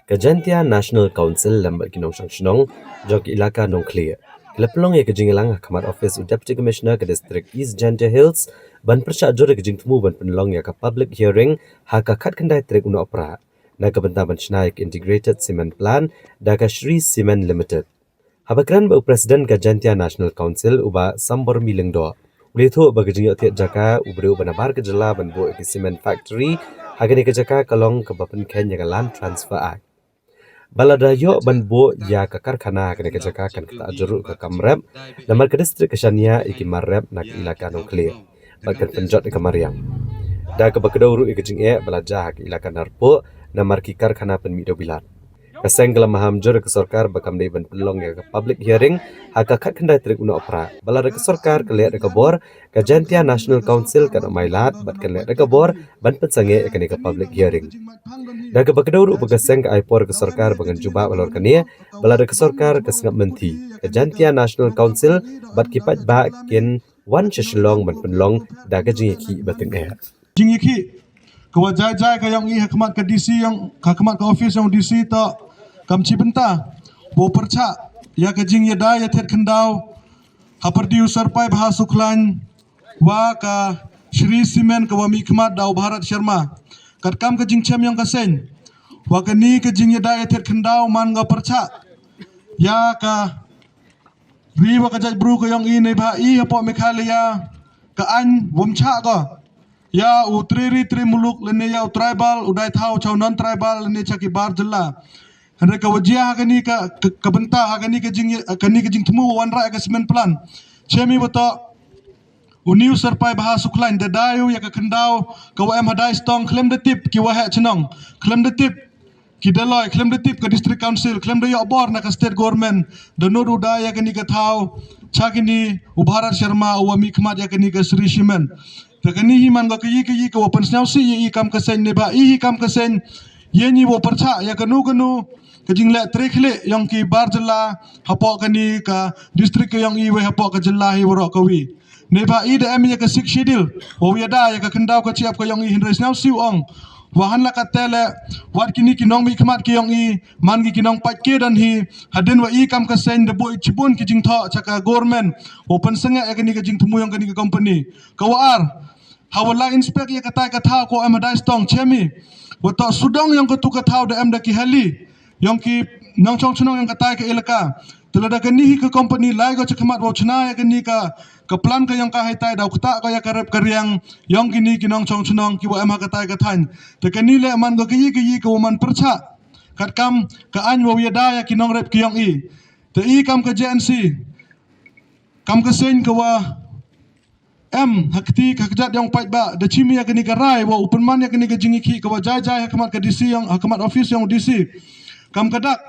Ka Jaintia National Council lem bad ki nongshong shnong jong ka Elaka Nongkhlieh ki la pynlong ïa ka jingïalang ha khmat office u Deputy Commissioner ka District East Jaintia Hills ban pyrshah jur ïa ka jingthmu ban pynlong ïa ka public hearing ha ka khatkhyndai tarik u Nohprah na ka bynta ban shna ïa ka Integrated Cement Plant da ka Shree Cement Limited. Haba kren bad u President ka Jaintia National Council u Bah Sambormi Lyngdoh, u la ïathuh ba ka jingïohthied jaka u briew ba nabar ka jylla ban buh ïa ka cement factory ha kane ka jaka ka long kaba pynkheiñ ïa ka Land Transfer Act. Ba lada ïoh ban buh ïa ka karkhana ha kane ka jaka kan ktah jur ruh ka kam rep, namar ka district ka shaniah ïa ki mar rep na ka Elaka Nongkhlieh bad kan pynjot ïa ka mariang. Da kaba kdew ruh ïa ka jingeh ba la jia ha ka Elaka Narpuh namar ki karkhana pynmih dewbilat. Ka seng ka la maham jur ïa ka sorkar ba kam dei ban pynlong ïa ka public hearing ha ka khatkhyndai tarik u Nohprah. Ba lada ka sorkar ka leh da ka bor, ka Jaintia National Council kan ym ailad bad kan leh da ka bor ban pynsangeh ïa kane ka public hearing. Da kaba kdew ruh ba ka seng ka ai por ïa ka sorkar ba kan jubab halor kane, ba lada ka sorkar ka sngap mynthi, ka Jaintia National Council bad ki paidbah kin wan sha Shillong ban pynlong da ka jingïakhih ba tyngeh. Jingïakhih ka wa jai jai ka ïong i ha khmat ka D C ïong, ha khmat ka office ïong D C to kam chi bynta. Wa pyrchah ïa ka jingïada ïathied khyndaw ha pyrdi u Sir Paibha Sukhlain wa ka Shree Cement ka wa mih khmat da u Bharat Sharma. Katkam ka jingchem ïong ka seng, wa kani ka jingïada ïathied khyndaw man ka pyrchah ïa ka ri wa ka jaitbru ka ïong i, neibha i hapoh Meghalaya ka aiñ wam chah ka ïa u tre ri tre muluk lane ïa u tribal, u dei thaw cha u non tribal lane cha ki bar jylla. Hynrei ka wa jia ha kani ka, ka, ka bynta ha kani ka jing, kani ka jingthmu wa wanrah ïa ka cement plant. Chem i wa toh u New Sir Paibha Sukhlain da dai u ïa ka khyndaw ka wa em ha Dai Stong khlem da tip ki waheh chnong, khlem da tip ki Dolloi, khlem da tip ka District Council, khlem da ïoh bor na ka State Government, da nud u da ïa kani ka thaw cha kini u Bharat Sharma u wa mih khmat ïa kani ka Shree Cement. Te kani hi man ka kayi kayi ka wa pynsngewsih ïa i kam ka seng, neibha i hi kam ka seng, ïa ngi wa pyrchah ïa kano kano ka jingleh trei khlieh ïong ki bar jylla hapoh kani ka district ka ïong i wei hapoh ka jylla hi waroh kawi. Neibha i da em ïa ka Sixth Schedule wa u ïada ïa ka khyndaw ka chiap ka ïong i, hynrei sngewsih u ong wa hanla katte leh wat kini ki nongmihkhmat ki ïong i man ki ki nongpait ki don hi, hadien wa i kam ka seng da buh i chibun ki jingthoh cha ka government wa pynsangeh ïa kani ka jingthmu ïong kani ka company. Ka wa ar, ha wa la inspect ïa katai ka thaw ka wa em ha Dai Stong, chem i wa toh sudong ïong katu ka thaw da em da ki hali ïong ki nongchong chnong ïong katai ka elaka. Te lada kani hi ka company lai ko cha khmat wa u chna ïa kani ka, ka plant ka ïong ka haitai, da u ktah ko ïa ka rep ka riang ïong kini ki nongchong chnong ki wa em ha katai ka thaiñ. Te kani leh man ko kayi kayi ka wa man pyrchah katkam ka aiñ wa u ïada ïa ki nongrep ki ïong i. Te i kam ka J N C, kam ka seng ka wa em ha kti ka kjat ïong paidbah, da chim ïa kani ka rai wa u pynman ïa kani ka jingïakhih ka wa jai jai ha khmat ka D C ïong, ha khmat office ïong D C. Kam ka dak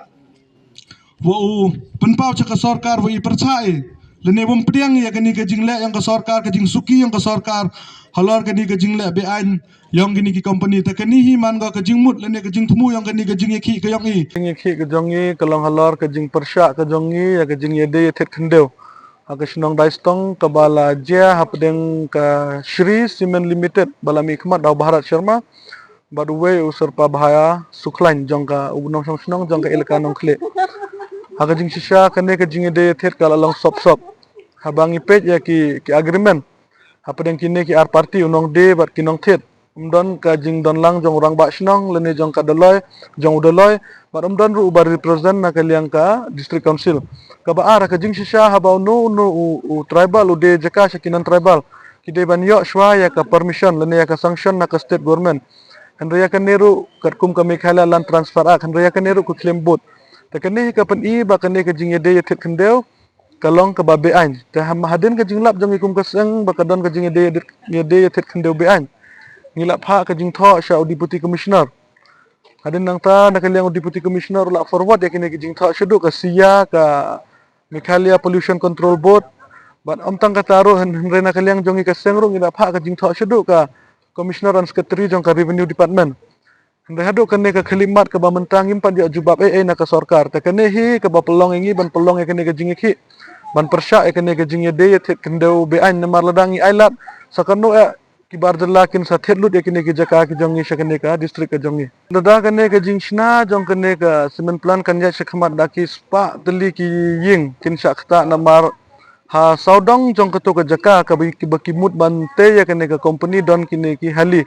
wa u pynpaw cha ka sorkar wa i pyrchah i lane bym pdiang ïa kane ka jingleh ïong ka sorkar, ka jingsuki ïong ka sorkar halor kane ka jingleh be-aiñ ïong kine ki company. Te kane hi man ka jingmut lane ka jingthmu ïong kane ka jingïakhih ka ïong i. Jingïakhih ka jong i ka long halor ka jingpyrshah ka jong i ïa ka jingïadei ïathied khyndew ha ka shnong Daistong kaba la jia hapdeng ka Shree Cement Limited ba la mihkhmat da u Bharat Sharma bad uwei u Syrpa Bhaya Sukhlain jong ka, u nongshong shnong jong ka elaka Nongkhlieh. Ha ka jingshisha kane ka jingïadei ïathied ka la long sop sop. Haba ngi peit ïa ki, ki agreement hapdeng kine ki ar party, u nongdie bad ki nongthied, ym don ka jingdon lang jong u rangbah shnong lane jong ka Dolloi, jong u Dolloi, bad ym don ruh uba represent na ka liang ka District Council. Kaba ar, ha ka jingshisha haba uno uno u, u tribal u die jaka sha ki non-tribal, ki dei ban ïoh shuwa ïa ka permission lane ïa ka sanction na ka state government. Hynrei ïa kane ruh katkum ka Meghalaya Land Transfer Act, hynrei ïa kane ruh ka khlem bud. Te kane hi ka pyni ba kane ka jingïadei ïathied khyndew ka long kaba be-aiñ. Te ha, hadien ka jinglap jong i kum ka seng ba ka don ka jingïadei, ïadei ïathied khyndew be-aiñ, ngi la phah ka jingthoh sha u Deputy Commissioner. Hadien nangta na ka liang u Deputy Commissioner u la forward ïa kine ki jingthoh shaduh ka SIA, ka Meghalaya Pollution Control Board. Bad ym tang kata ruh, hyn-, hynrei na ka liang jong i ka seng ruh ngi la phah ka jingthoh shaduh ka Commissioner and Secretary jong ka Revenue Department. Hynrei haduh kane ka khyllipmat kaba mynta ngim pat ïoh jubab ei ei na ka sorkar. Te kane hi kaba pynlong ïa ngi ban pynlong ïa kane ka jingïakhih, ban pyrshah ïa kane ka jingïadei ïathied khyndew be-aiñ, namar lada ngi ailad sa kano eh ki bar jylla kin sa thied lut ïa kine ki jaka ki jong ngi sha kane ka district ka jong ngi. Lada kane ka jingshna jong kane ka cement plant kan ïaid shakhmat, da ki spah tylli ki ïing kin shah ktah, namar ha sawdong jong kato ka jaka kaba ki, ba ki mut ban tei ïa kane ka company don kine ki hali,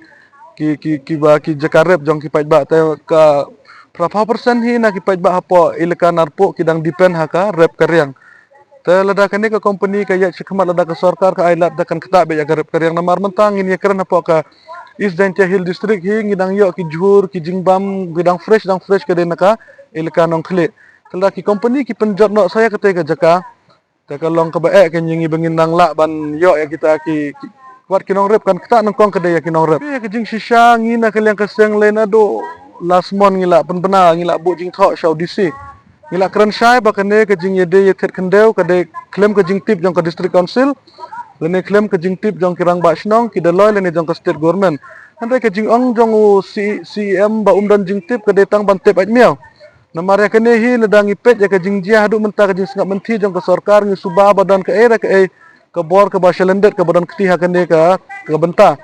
ki, ki, kiba ki jaka rep jong ki paidbah. Te ka phra phew percent hi na ki paidbah hapoh elaka Narpuh ki dang depend ha ka rep ka riang. Te lada kane ka company ka ïaid shakhmat, lada ka sorkar ka ailad, te kan ktah beit ïa ka rep ka riang, namar mynta ngin ïakren hapoh ka East Jaintia Hills District hi ngi dang ïoh ki jhur, ki jingbam, ki dang fresh, dang fresh ka dei na ka elaka Nongkhlieh. Te lada ki company ki pynjot noh sa ïa katei ka jaka, te ka long kaba eh ka ïa ngi ba ngin nang lah ban ïoh ïa kita ki, ki, wat ki nongrep, kan ktah nyngkong ka dei ïa ki nongrep. Ïa ka jingshisha ngi na ka liang ka seng lei naduh last month ngi la pynbna, ngi la buh jingthoh sha u D C. Ngi la kren shai ba kane ka jingïadei ïathied khyndew ka dei khlem ka jingtip jong ka District Council lane khlem ka jingtip jong ki rangbah shnong, ki Dolloi lane jong ka State Government. Hynrei ka jingong jong u C-, C E M ba um don jingtip ka dei tang ban tip aitmiaw. Namar ïa kane hi lada ngi peit ïa ka jingjia haduh mynta, ka jingsngap mynthi jong ka sorkar, ngi suba ba don kaei re kaei ka bor kaba shalyndet kaba don kti ha kane ka, ka bynta.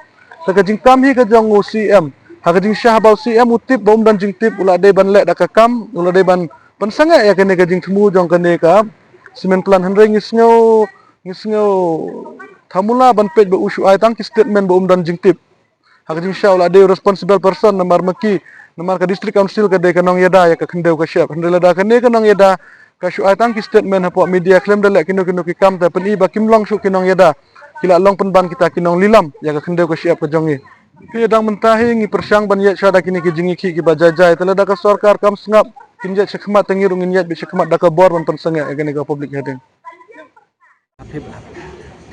Te ka jingkam hi ka jong u C E M. Ha ka jingshisha haba u C E M u tip ba um don jingtip, u la dei ban leh da ka kam, u la dei ban pynsangeh ïa kane ka jingthmu jong kane ka cement plant. Hynrei ngi sngew, ngi sngew thamula ban peit ba u shu ai tang ki statement ba um don jingtip. Ha ka jingshisha u la dei u responsible person, namar ma ki, namar ka District Council ka dei ka nongïada ïa ka khyndew ka shyiap. Hynrei lada kane ka nongïada ka shu ai tang ki statement hapoh media khlem da leh kino kino ki kam, te pyni ba kim long shuh ki nongïada, ki la long pynban kita ki nonglilam ïa ka khyndew ka shyiap ka jong ngi. Hi dang mynta hi ngi pyrshang ban ïaid sha da kine ki jingïakhih kiba jai jai. Te lada ka sorkar kam sngap, kin ïaid shakhmat, te ngi ruh ngin ïaid beit shakhmat da ka bor ban pynsangeh ïa kane ka public hearing. Hap hap.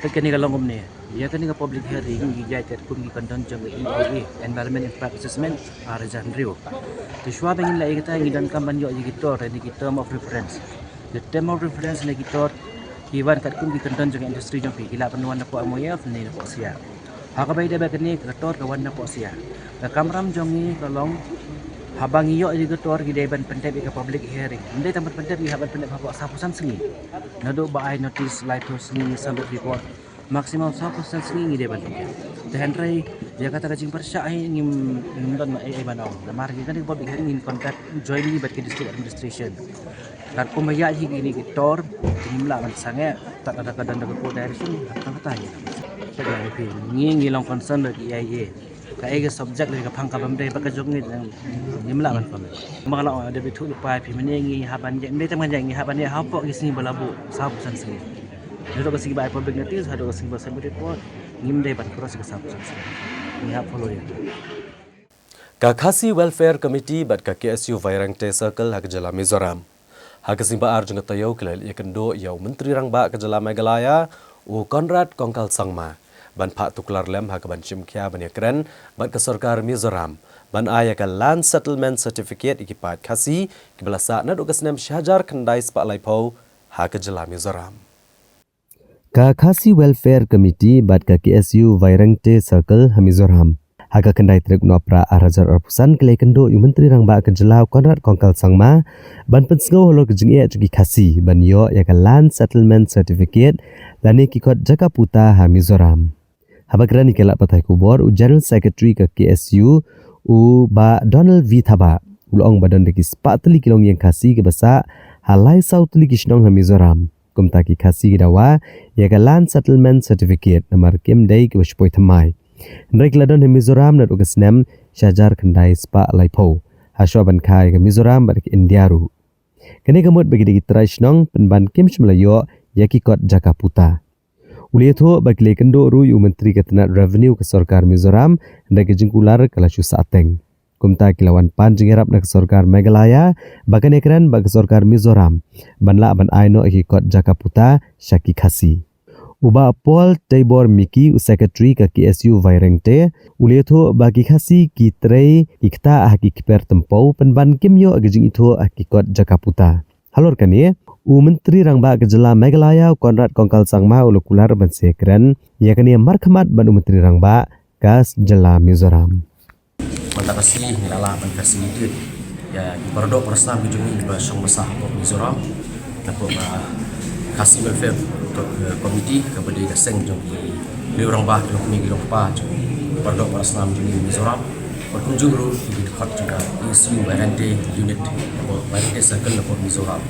Te kane ka long kumne. Ïa kane ka public hearing ngi ïaid katkum ki kyndon jong ka E I A, Environment Impact Assessment, ar hajar hynriew. Te shuwa ba ngin leh ïa kata ngi donkam ban ïoh ïa ki tor ne ki term of reference. Ki term of reference ne ki tor ki wan katkum ki kyndon jong ka industry jong phi, ki lah ban wan napoh M O F ne napoh SIA. Ha kaba ïadei bad kane ka tor ka wan napoh SIA. Ka kamram jong ngi ka long, haba ngi ïoh ïa ka tor ngi dei ban pyndep ïa ka public hearing. Ym dei tang ban pyndep, ngi hap ban pyndep hapoh sawphew san sngi. Naduh ba ai notice laiphew sngi submit report, maximum sawphew san sngi ngi dei ban pyndep. Te hynrei ïa kata ka jingpyrshah hi ngim, ngim don ei ei ban ong. Namar ïa kane ka public hearing ngin conduct jointly bad ki district administration. Katkum ba ïaid hi kine ki tor, ngim lah ban sangeh, tad lada ka don da ka court direction, hap tang kata hi. Ngi, ngi long concern bad ki E I A. Kaei ka subject lane ka phang kabym dei bad ka jong ngi, ngim lah ban comment. Kumba nga la ong, da bit thuh lypa ïa phi mynne ngi hap ban ïaid, ym dei tang ban ïaid, ngi hap ban ïaid hapoh ki sngi ba la buh, sawphew san sngi. Naduh ka sngi ba ai public notice haduh ka sngi ba submit report, ngim dei ban cross ka sawphew san sngi. Ngi hap follow ïa ka. Ka Khasi Welfare Committee bad ka K S U Vairengte Circle ha ka jylla Mizoram. Ha ka sngi ba ar jong ka taïew ki la ïakynduh ïa u Myntri Rangbah ka jylla Meghalaya, u Conrad Kongkal Sangma, ban phah tuklar lem ha kaban shim khia ban ïakren bad ka sorkar Mizoram ban ai ïa ka Land Settlement Certificate ïa ki paid Khasi kiba la sah naduh ka snem shi hajar khyndai spah laiphew ha ka jylla Mizoram. Ka Khasi Welfare Committee bad ka K S U Vairengte Circle ha Mizoram, ha ka khyndai tarik Nohprah ar hajar arphew san, ki la ïakynduh ïa u Myntri Rangbah ka jylla u Conrad Kongkal Sangma ban pynsngew halor ka jingeh jong ki Khasi ban ïoh ïa ka Land Settlement Certificate lane ki kot jaka puta ha Mizoram. Haba kren ïa ki lad pathai khubor, u General Secretary ka K S U, u Bah Donald V Thabah, u la ong ba don da ki spah tylli ki longïing Khasi kiba sah ha lai saw tylli ki shnong ha Mizoram. Kumta ki Khasi ki dawa ïa ka Land Settlement Certificate namar kim dei kiba shu poi thymmai. Hynrei ki la don ha Mizoram naduh ka snem shi hajar khyndai spah laiphew, hashwa ban kha ïa ka Mizoram bad ka India ruh. Kane ka mut ba ki dei ki trai shnong pynban kim shym la ïoh ïa ki kot jaka puta. U la ïathuh ba ki la ïakynduh ruh ïa u Myntri ka tnat Revenue ka sorkar Mizoram, hynrei ka jingkular ka la shu sahteng. Kumta ki la wan pan jingïarap na ka sorkar Meghalaya ba kan ïakren bad ka sorkar Mizoram ban lah ban ai noh ïa ki kot jaka puta sha ki Khasi. U Bah Paul Teibor Miki, u Secretary ka K S U Vairengte, u la ïathuh ba ki Khasi ki trei ki ktah ha ki kper tympew pynban kim ïoh ïa ka jingithuh ha ki kot jaka puta. Halor kane, u Myntri Rangbah ka jylla Meghalaya u Conrad Kongkal Sangma u la kular ban sa ïakren ïa kane markhmat bad u Myntri Rangbah ka jylla Mizoram. Mynta ka sngi ngi la lah ban facilitate ïa ki para doh para snam ki jong ngi kiba shong ba sah hapoh Mizoram, napoh ka Khasi Welfare Committee kaba dei ka seng jong ki rangbah, ki longkmie ki longkpa jong ki para doh para snam jong ngi Mizoram. Bad kumjuh ruh ki dkhot jong ka K S U Vairengte Unit, Vairengte Circle napoh Mizoram.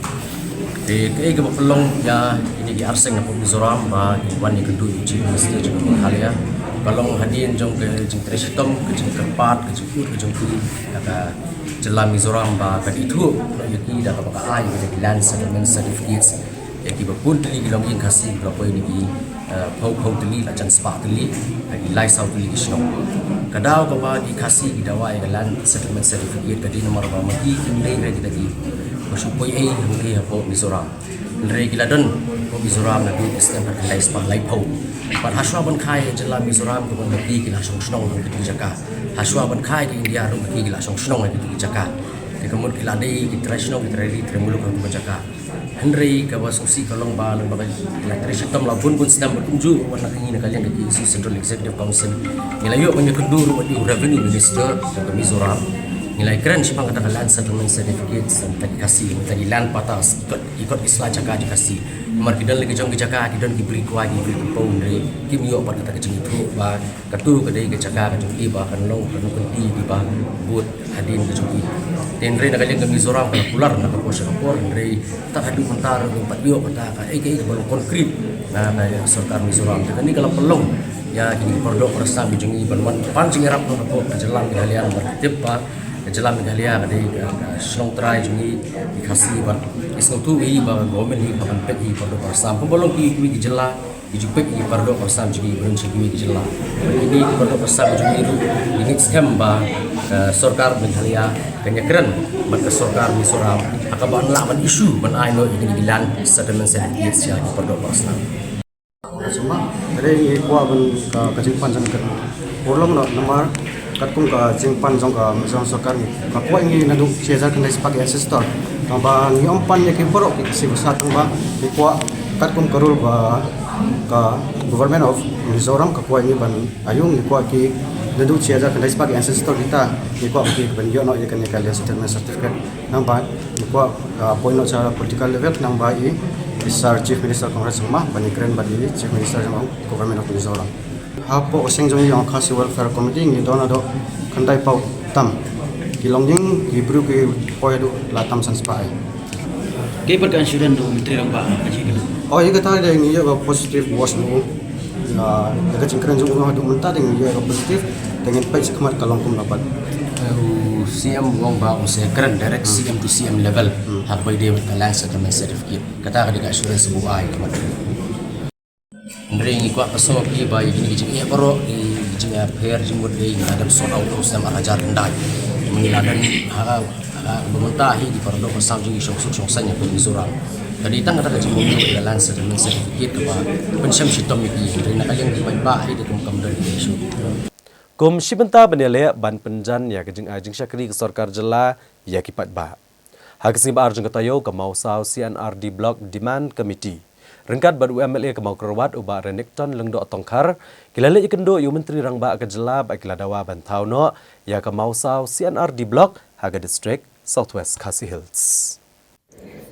Te kaei kaba pynlong ïa kine ki arseng napoh Mizoram ba ki wan ïakynduh ïa u Chief Minister jong ka Meghalaya, ka long hadien jong ka jingtrei shitom, ka jingkyrpad, ka jingkut ka jong ki ïa ka jylla Mizoram ba kan ithuh ïa ki da kaba ka ai ïa ki Land Settlement Certificates ïa kiba bun tylli ki longïing Khasi kiba la poi na ki, eh, phew phew tylli, la jan spah tylli, ha ki lai saw tylli ki shnong. Ka daw kaba ki Khasi ki dawa ïa ka Land Settlement Certificate ka dei namar ba ma ki kim dei re kita kiba shu poi ei hangtei hapoh Mizoram. Hynrei ki la don hapoh Mizoram naduh ki snem khatkhyndai spah laiphew. Bad hashwa ban kha ïa ka jylla Mizoram, ka bun ma ki ki la shong shnong ha kitu ki jaka. Hashwa ban kha ïa ka India ruh ma ki ki la shong shnong ha kitu ki jaka. Te ka mut ki la dei ki trai shnong, ki trai ri, trai muluk ha kitu ki jaka. Hynrei kaba sngewsih ka long ba lada ba ka, la trei shitom la bun bun snem, bad kumjuh wat na ka ngi na ka liang ka K S U Central Executive Council, ngi la ïoh ban ïakynduh ruh bad u Revenue Minister jong ka Mizoram. Ngi la ïakren shaphang kata ka Land Settlement Certificate sa kita ki Khasi, kita ki land patas, ki kot, ki kot ki sla jaka jong ki Khasi. Namar ki don la ki jong ki jaka, ki don ki bri kwai, ki bri tympew, hynrei kim ïoh pat kata ka jingithuh ba katu ka dei ka jaka ka jong ki ba kan long, kan long kynti kiba bud hadien ka jong ki. Te hynrei na ka liang ka Mizoram ka la kular na ka por sha ka por, hynrei tad haduh mynta ruh ngim pat ïoh kata kaei kaei kaba long concrete na ka sorkar Mizoram. Te kane ka la pynlong ïa kine ki para doh para snam ki jong ngi ban wan pan jingïarap na ka por ka jylla Meghalaya, namar ki tip ba ka jylla Meghalaya ka dei ka, ka shnong trai jong ngi ki Khasi, bad ki sngewthuh hi ba ka government hi ka ban peit hi para doh para snam kumba long kiwei kiwei ki jylla. Ki ju peit ïa ki para doh para snam jong ngi ba don sha kiwei ki jylla. Bad kine ki para doh para snam jong ngi ruh ki ngeit skhem ba ka sorkar Meghalaya kan ïakren bad ka sorkar Mizoram ha kaba yn lah ban issue ban ai noh ïa kine ki land settlement certificate sha ki para doh para snam. Sumba, hynrei ngi kwah ban ka, ka jingpan jong ka urlong noh namar katkum ka jingpan jong ka Mizoram sorkar ngi, ka kwah ngi naduh shi hajar khyndai spah ki ancestor. Tangba ngi ym pan ïa ki baroh ki Khasi ba sah, tangba ngi kwah katkum ka rule ba ka Government of Mizoram ka kwah ngi ban ayu, ngi kwah ki naduh shi hajar khyndai spah ki ancestor kita, ngi kwah ki ban ïoh noh ïa kane ka land settlement certificate. Nangba ngi kwah, ah, poi noh sha political level, nangba i, i Sir Chief Minister Conrad Sangma ban ïakren bad i Chief Minister jong Government of Mizoram. Hapoh ka seng jong ngi jong Khasi Welfare Committee ngi don haduh khyndai phew tam ki longïing, ki briew ki poi haduh la tam san spah. Kaei pat ka assurance u Myntri Rangbah ha ka jingkren? Oh, ïa kata de ngi ïoh ka positive voice na u. Ïa, ïa ka jingkren jong u haduh mynta de ngi ïoh ka positive. Te ngin peit shakhmat ka long kumno pat. U C M u ong ba un sa kren direct, hmm, C M to C M level. Hmm. Ha kaba ïadei bad ka land settlement certificate. Kata ka dei ka assurance ba u ai ka mat. Hynrei ngi kwah ka sngewthuh ba ïa kine ki jingeh baroh, ki jingeh pher jingmut, ngi la dep sort out ha u snem ar hajar khyndai. Ngi la dep ha, ha, ba mynta hi ki para doh para snam jong ngi shong suk shong saiñ hapoh Mizoram. Ka dei tang kata ka jingmut ïa ka land settlement certificate kaba pynshem shitom ïa ki. Hynrei na ka liang ki paidbah hi de kum kam don ki issue. Kum shi bynta ban ïaleh ban pynjan ïa ka jingai jingshakri ka sorkar jylla ïa ki paidbah. Ha ka sngi ba ar jong ka taïew, ka Mawsaw C and R D Block Demand Committee Ryngkat bad u M L A ka Mawkyrwat u Bah Renikton Lyngdoh Tongkhar, ki la leit ïakynduh ïa u Myntri Rangbah ka jylla bad ki la dawa ban thaw noh ïa ka Mawsaw C and R D Block ha ka district South West Khasi Hills.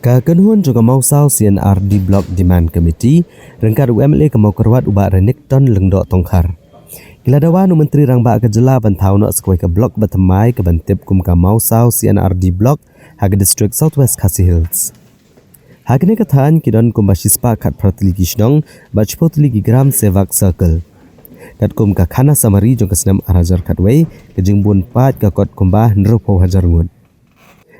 Ka kynhun jong ka Mawsaw C and R D Block Demand Committee ryngkat u M L A ka Mawkyrwat u Bah Renikton Lyngdoh Tongkhar, ki la dawa na u Myntri Rangbah ka jylla ban thaw noh sa kawei ka block ba thymmai kaban tip kum ka Mawsaw C and R D Block ha ka district South West Khasi Hills. Ha kane ka thaiñ ki don kumba shispah khatphra tylli ki shnong bad shiphew tylli ki Gram Sevak Circle. Katkum ka khana summary jong ka snem ar hajar khatwei, ka jingbun paid ka kot kumba hynriewphew hajar ngut.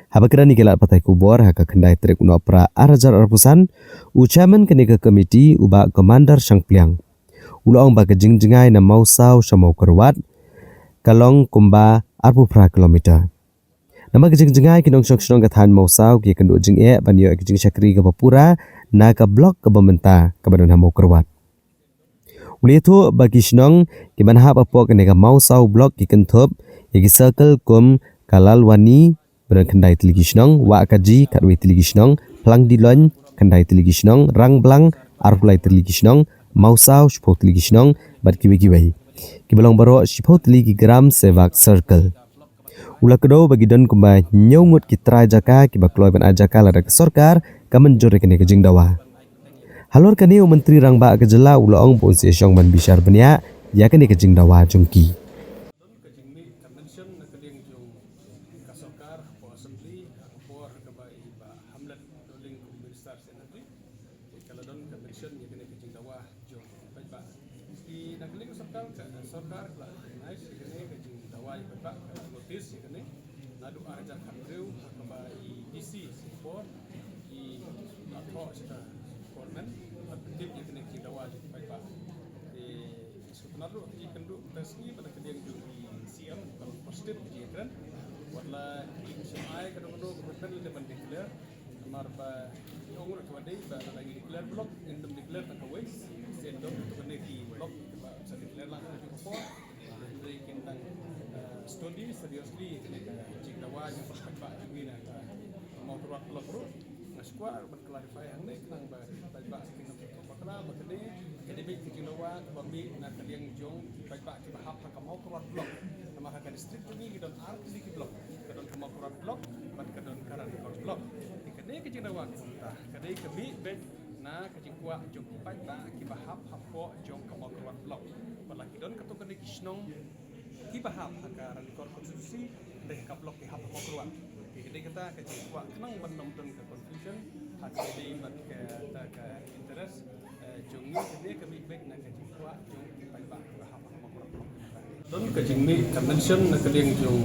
Haba kren ïa ki lad pathai khubor ha ka khyndai tarik u Nohprah ar hajar arphew san, u chairman kane ka committee u Bah Commander Shangpliang u la ong ba ka jingjngai na Mawsaw sha Mawkyrwat ka long kumba arphew phra kilometer. Namar ka jingjngai, ki nongshong shnong ka thaiñ Mawsaw ki ïakynduh jingeh ban ïoh ïa ka jingshakri kaba pura na ka block kaba mynta kaba don ha Mawkyrwat. U la ïathuh ba ki shnong kiban hap hapoh kane ka Mawsaw Block ki kynthup ïa ki circle kum ka Lalwani ba don khyndai tylli ki shnong, Wahkaji khatwei tylli ki shnong, Phlangdilong khyndai tylli ki shnong, Rangblang arphew lai tylli ki shnong, Mawsaw shiphew tylli ki shnong bad kiwei kiwei, kiba long baroh shiphew tylli ki Gram Sevak Circle. U la kdew ba ki don kumba hynñiew ngut ki trai jaka kiba kloi ban ai jaka lada ka sorkar ka mynjur ïa kane ka jingdawa. Halor kane, u Myntri Rangbah ka jylla u la ong ba un sa ïashong ban bishar bniah ïa kane ka jingdawa jong ki. Don ka jingmih convention na ka liang jong ka sorkar hapoh Assembly ha ka por ha kaba i Bah Hamlet Dohling kum u Minister C and R D. Ka la don convention ïa kane ka jingdawa jong ki paidbah. Ki na ka liang sorkar, ka sorkar ka la recognize ïa kane ka jingdawa ïa paidbah, ka la notice ïa kane naduh ar hajar khathynriew ha kaba i D C Singapore i la thoh sha ka government ban pyntip ïa kane ka jingdawa jong ki paidbah. Te sngewtynnat ruh ki kynduh mynta sngi ba na ka liang jong i C M ka long positive ka jingkren. Wat la ki sngewai ka dong ka dong ka ban declare. Namar ba ngi ong ruh kaba dei ba lada ngi declare block, ngin ym declare tang kawei, shen don katto katne ki block kiba sa declare lang ha kajuh ka por. Hynrei kin dang, eh, study seriously kane ka jingdawa jong ki paidbah jong ngi na ka Mawkyrwat block ruh. Nga sngewkwah ban clarify hangne khnang ba ki paidbah kin ym bakla ba kane ka dei beit ka jingdawa kaba mih na ka liang jong ki paidbah kiba hap ha ka Mawkyrwat block. Namar ha ka district jong ngi ki don ar tylli ki block. Ka don ka Mawkyrwat block bad ka don ka Ranikor block. Te kane ka jingdawa kumta ka dei ka mih beit na ka jingkwah jong ki paidbah kiba hap hapoh jong ka Mawkyrwat block. Bad la ki don katto katne ki shnong kiba hap ha ka Ranikor constituency, dei ha ka block ki hap ha Mawkyrwat. Te ka dei kata ka jingkwah khnang ban ym don ka confusion ha ka dei bad kata ka interest, eh, jong ngi. Kane ka mih beit na ka jingkwah jong ki paidbah kiba hap ha Mawkyrwat block. Don ka jingmih convention na ka liang jong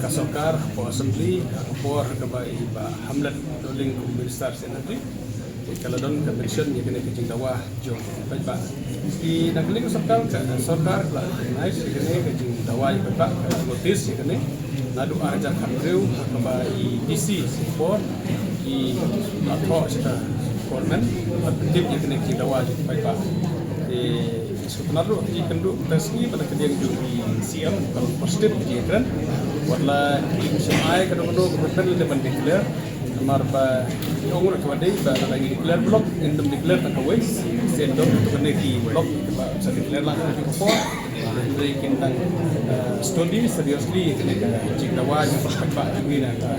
ka sorkar hapoh Assembly ha ka por ha kaba i Bah Hamlet Dohling kum u Minister C and R D. Ka la don convention ïa kane ka jingdawa jong ki paidbah. Ki na ka liang sorkar, ka sorkar ka la recognize ïa kane ka jingdawa ïa paidbah, ka la notice ïa kane naduh ar hajar khathynriew ha kaba i D C Singapore i la thoh sha ka government ban pyntip ïa kane ka jingdawa jong ki paidbah. Te sngewtynnat ruh ki kynduh mynta sngi ba na ka liang jong i C M ka long positive ka jingkren. Wat la ki sngewai ka dong ka dong ka ban declare. Namar ba ngi ong ruh kaba dei ba lada ngi declare block, ngin ym declare tang kawei, shen don katto katne ki block kiba sa declare lang ha kajuh ka por. Hynrei kin dang, eh, study seriously kane ka jingdawa jong ki paidbah jong ngi na ka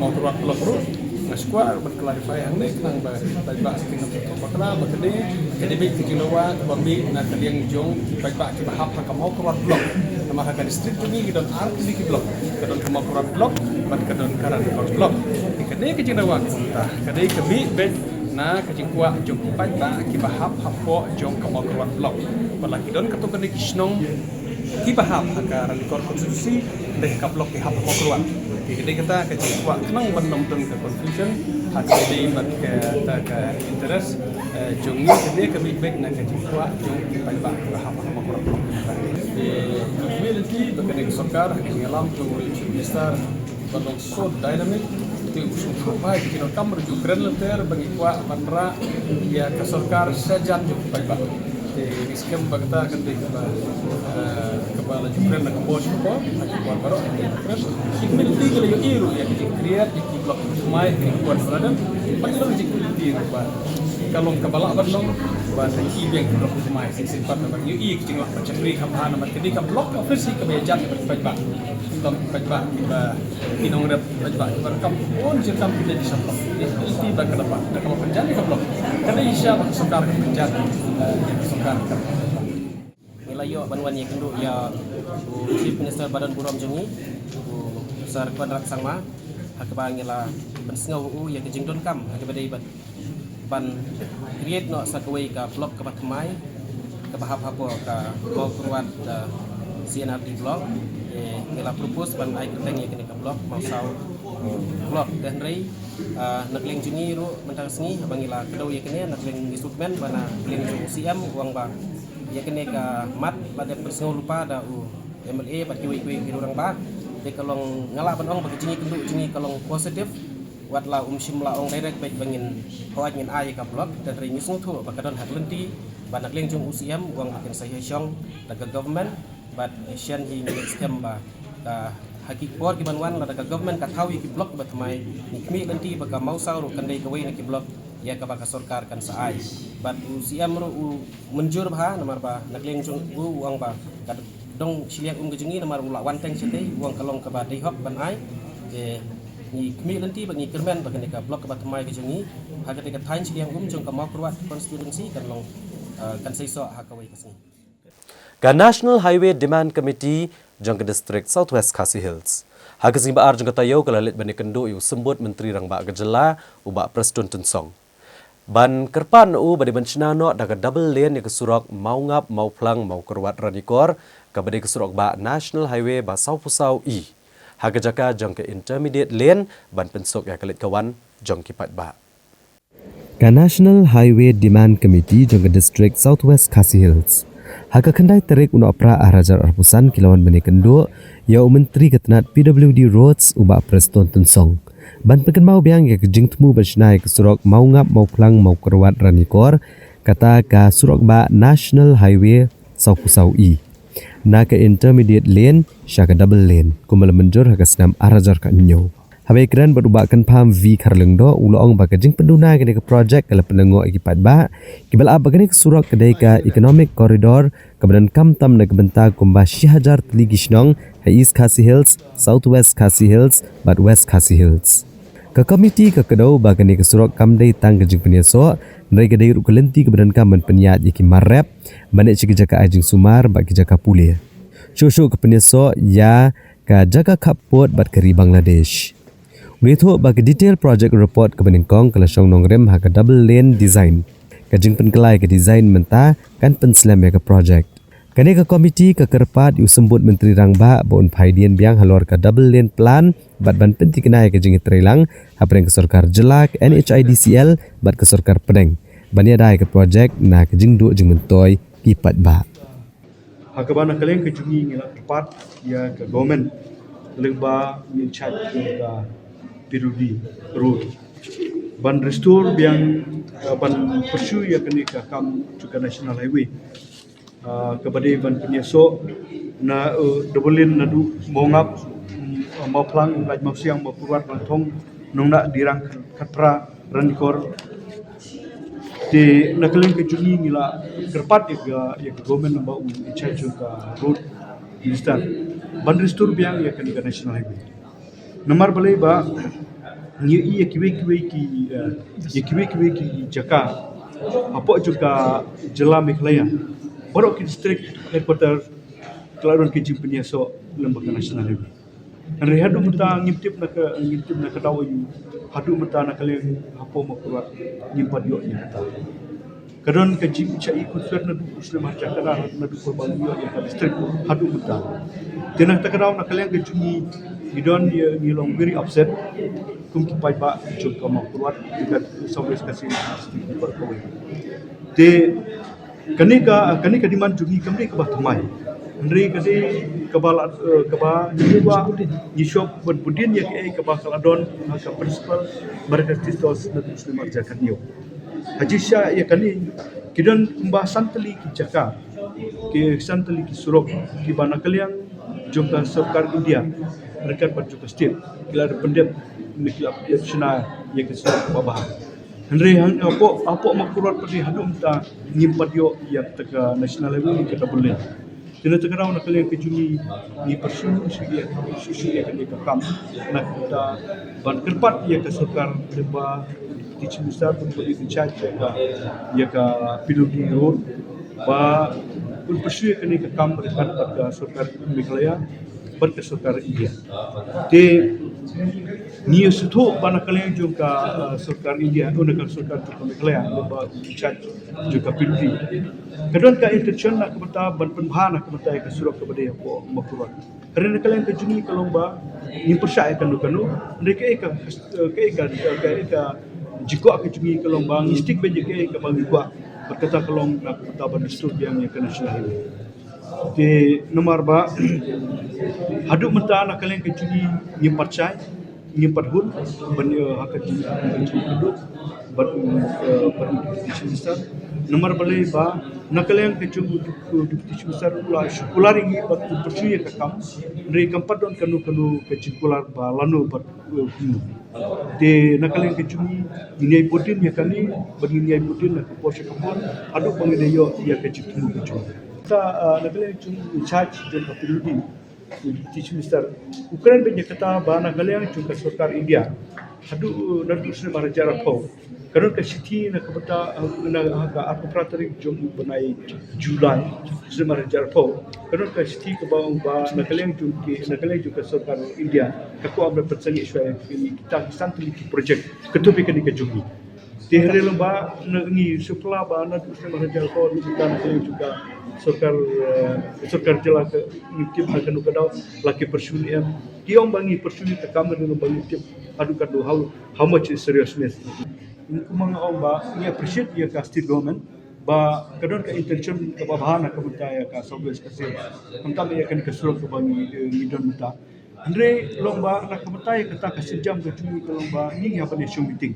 Mawkyrwat block ruh. Nga sngewkwah ban clarify hangne khnang ba ki paidbah kin ym bakla ba kane ka dei beit ka jingdawa kaba mih na ka liang jong ki paidbah kiba hap ha ka Mawkyrwat block. Namar ha ka district jong ngi ki don ar tylli ki block. Ka don ka Mawkyrwat block bad ka don ka Ranikor block. Te kane ka jingdawa kumta ka dei ka mih beit na ka jingkwah jong ki paidbah kiba hap hapoh jong ka Mawkyrwat block. Bad la ki don katto katne ki shnong kiba hap ha ka Ranikor constituency, dei ha ka block ki hap ha Mawkyrwat. Te ka dei kata ka jingkwah khnang ban ym don ka confusion ha ka dei bad kata ka interest, eh, jong ngi. Kane ka mih beit na ka jingkwah jong ki paidbah kiba hap ha Mawkyrwat block. Te ngi lynti ba kane ka sorkar ha ka jingïalam jong u Chief Minister ba long so dynamic, te u sngewthuh bha ïa ki donkam ruh ju kren lynter ba ngi kwah ban rah ïa ka sorkar sha jan jong ki paidbah. Te ngi skhem ba kata kan dei kaba, eh, kaba la ju kren na ka por sha ka por, ha ki por baroh ki la ju kren. Ki community ki la ïohi ruh ïa ka jingkriat ïa ki block thymmai ha ki por ba la dep. Bad ki long jingkriat ruh ba ka long kaba lah ban long ba nang ïohi biang ki block thymmai shisien pat, namar ngi ïohi ka jingleh ka jingri kham bha namar ka dei ka block office hi kaba ïa jat ïa ki paidbah. Ki long ki paidbah kiba, ki nongrep paidbah kiba rakam bun jingkam ki dei ki sha block. Ïa ka lynti ba ka dei ba da kaba pynjah ïa ka block. Ka dei shisha ba ka sorkar ka pynjah, eh, ïa ka sorkar ka. Ngi la ïoh ban wan ïakynduh ïa u Chief Minister ba don burom jong ngi, u Sir Conrad Sangma, ha kaba ngi la pynsngew u ïa ka jingdonkam ha kaba dei ban, ban create noh sa kawei ka block kaba thymmai kaba hap hapoh ka Mawkyrwat, eh, C and R D block. Eh, ngi la propose ban ai kyrteng ïa kane ka block Mawsaw block. Te hynrei, ah, na ka liang jong ngi ruh mynta ka sngi haba ngi la kdew ïa kane, na ka liang ngi sngewkmen ba na ka liang jong u C M u ong ba ïa kane ka mat la dep pynsngew lypa da u M L A bad kiwei kiwei ki rangbah. Te ka long, nga lah ban ong ba ka jingïakynduh jong ngi ka long positive. Wat la um shym la ong direct beit ba ngin hooid ngin ai ïa ka block, te hynrei ngi sngewthuh ba ka don ha ka lynti ba na ka liang jong u C M u ong ba kin sa ïashong da ka government. Bad shen hi ngi skhem ba ka, ha ki por ki ban wan lada ka government ka thaw ïa ki block ba thymmai, ngi khmih lynti ba ka Mawsaw ruh kan dei kawei na ki block ïa kaba ka sorkar kan sa ai. Bad u C M ruh u mynjur bha namar ba na ka liang jong u u ong ba ka dong shiliang um ka jong ngi namar u la wan teng shatei, u ong ka long kaba dei hok ban ai. Te ngi khmih lynti ba ngi kyrmen ba kane ka block kaba thymmai ka jong ngi ha kata ka thaiñ shiliang um jong ka Mawkyrwat constituency kan long, eh, kan seisoh ha kawei ka sngi. Ka National Highway Demand Committee jong ka District South West Khasi Hills, ha ka sngi ba ar jong ka taïew ka la leit ban ïakynduh ïa u Symbud Myntri Rangbah ka Jylla, u Bah Prestone Tynsong, ban kyrpad na u ba dei ban shna noh da ka double lane ïa ka surok Mawngap, Mawphlang, Mawkyrwat, Ranikor, kaba dei ka surok bah National Highway ba sawphew saw E, ha ka jaka jong ka intermediate lane ban pynsuk ïa ka leit ka wan jong ki paidbah. Ka National Highway Demand Committee jong ka District South West Khasi Hills, ha ka khyndai tarik u Nohprah ar hajar arphew san ki la wan ban ïakynduh ïa u Myntri ka tnat P W D Roads, u Bah Prestone Tynsong, ban pynkynmaw biang ïa ka jingthmu ban shna ïa ka surok Mawngap, Mawphlang, Mawkyrwat, Ranikor, kata ka surok bah National Highway sawphew saw E, na ka intermediate lane sha ka double lane, kumba la mynjur ha ka snem ar hajar khathynñiew. Haba ïakren bad u Bah Kynpham V Kharlyngdoh, u la ong ba ka jingpynduna ïa kane ka project ka la pynlyngngoh ïa ki paidbah kiba la ap ba kane ka surok ka dei ka economic corridor kaba donkam tam na ka bynta kumba shi hajar tylli ki shnong ha East Khasi Hills, South West Khasi Hills bad West Khasi Hills. Ka komiti ka kdew ba kane ka surok kam dei tang ka jingpynïasoh, hynrei ka dei ruh ka lynti kaba donkam ban pynïaid ïa ki mar rep ban leit sha ki jaka ai jingsumar bad ki jaka pule. Shuh shuh ka pynïasoh ïa ka jaka khappud bad ka ri Bangladesh. U la ïathuh ba ka detail project report kaba nyngkong ka la shong nongrim ha ka double lane design. Ka jingpynkylla ïa ka design mynta kan pynslem ïa ka project. Kane ka komiti ka kyrpad ïa u Symbud Myntri Rangbah ba un phai dien biang halor ka double lane plan bad ban pynthikna ïa ka jingïatreilang hapdeng ka sorkar jylla, ka N H I D C L bad ka sorkar pdeng ban ïada ïa ka project na ka jingduh jingmyntoi ki paidbah. Ha kaba na ka liang ka jong ngi ngi la kyrpad ïa ka government lyngba ngi in charge jong ka P W D road ban restore biang, eh, ban pursue ïa kane ka kam jong ka National Highway. Ah, kaba dei ban pynïasoh na, eh, double lane naduh Mawngap, mm, Mawphlang, Laitmawsiang, Mawkyrwat, Nongthymmai, Nongnadirang, Khat-, Khatphra, Ranikor. Te na ka liang ka jong ngi ngi la kyrpad ïa ka, ïa ka government, namar u in charge jong ka road minister ban restore biang ïa kane ka National Highway. Namar balei ba ngi ïohi ïa kiwei kiwei ki, eh, ïa kiwei kiwei ki jaka hapoh jong ka jylla Meghalaya, baroh ki district headquarter ka la don ka jingpynïasoh lem bad ka National Highway. Hynrei haduh mynta ngim tip na ka, ngim tip na ka daw aïu, haduh mynta na ka liang hapoh Mawkyrwat ngim pat ïoh ïa kata. Ka don ka jingshah ïa conflict naduh u snem ar hajar khatar, naduh kaba ïoh ïa ka district haduh mynta. Te na kata ka daw na ka liang ka jong ngi, ngi don ïa, ngi long very upset kum ki paidbah jong ka Mawkyrwat, jong ka South West Khasi Hills District, baroh kawei. Te kane ka, kane ka demand jong ngi kam dei kaba thymmai. Hynrei ka dei kaba la, eh, kaba ngi kwah, ngi shong ban bud ïa kaei kaba ka la don ha ka principle bad ka status naduh u snem ar hajar khathynñiew. Ha jingshisha ïa kane Ki don kumba san tylli ki jaka, ki san tylli ki surok, kiba na ka liang jong ka sorkar India ryngkat bad jong ka state ki la pyndep, ne ki la pyndep shna ïa ka surok kaba bha. Hynrei hapoh, hapoh Mawkyrwat pat haduh mynta ngim pat ïoh ïa ka national highway kata ban leh. Te na kata ka daw na ka liang ka jong ngi, ngi pyrshang shuh ïa, shuh shuh ïa kane ka kam. Na kata ban kyrpad ïa ka sorkar, lyngba Deputy Chief Minister, bad in charge ïa ka, ïa ka P W D road, ba un pyrshang ïa kane ka kam ryngkat bad ka sorkar Meghalaya bad ka sorkar India. Te ngi sngewthuh ba na ka liang jong ka, eh, sorkar India, oh, na ka sorkar jong ka Meghalaya, lyngba in charge jong ka P W D, ka don ka intention na ka bynta ban pynbha na ka bynta ïa ka surok kaba dei hapoh Mawkyrwat. Hynrei na ka liang ka jong ngi ka long ba ngim pyrshah ïa kano kano. Hynrei kaei ka, kaei ka, kaei ka jingkwah ka jong ngi ka long ba ngi stick beit ïa kaei kaba ngi kwah, bad kata ka long na ka bynta ban restore biang ïa ka national highway. Te namar ba haduh mynta na ka liang ka jong ngi ngim pat shai, ngim pat hun ban ïa ha ka jing, ha ka jingkyrduh bad, eh, bad Deputy Chief Minister. Namar balei ba na ka liang ka jong u Deputy Chief Minister u la shu kular ïa ngi bad u pyrshang ïa ka kam. Hynrei kam pat don kano kano ka jingkular ba lano bad, eh, kumno. Te na ka liang ka jong ngi ngin ïai bud ïa kane bad ngin ïai bud na ka por sha ka por haduh ba ngin ïoh ïa ka jingthmu ka jong ngi. Ka, eh, na ka liang jong in charge jong ka P W D, Deputy Chief Minister, u kren beit ïa kata ba na ka liang jong ka sorkar India haduh, eh, naduh u snem ar hajar arphew ka don ka shithi na ka bynta, eh, na, ha ka arphew phra tarik jong u bnai July u snem ar hajar arphew, ka don ka shithi kaba ong ba na ka liang jong ki, na ka liang jong ka sorkar India ka kwah ban pynsangeh shuwa ïa kita ki san tylli ki project, katto katne ka jong ngi. Te hynrei long ba na ngi shu pla ba naduh u snem ar hajar arphew haduh mynta na ka liang jong ka sorkar, eh, sorkar jylla ka, ngim tip ha kano ka daw la ki pyrshah ne em. Ki ong ba ngi pyrshah ka kam, hynrei long ba ngim tip haduh katno, how, how much is seriousness. Kumba nga ong ba ngi appreciate ïa ka state government ba ka don ka intention kaba bha na ka bynta ïa ka South West Khasi Hills. Kumta ïa kane ka surok kaba ngi, eh, ngi don mynta. Hynrei long ba na ka bynta ïa kata ka sienjam ka jong ngi ka long ba ngi hap ban ïa shong meeting.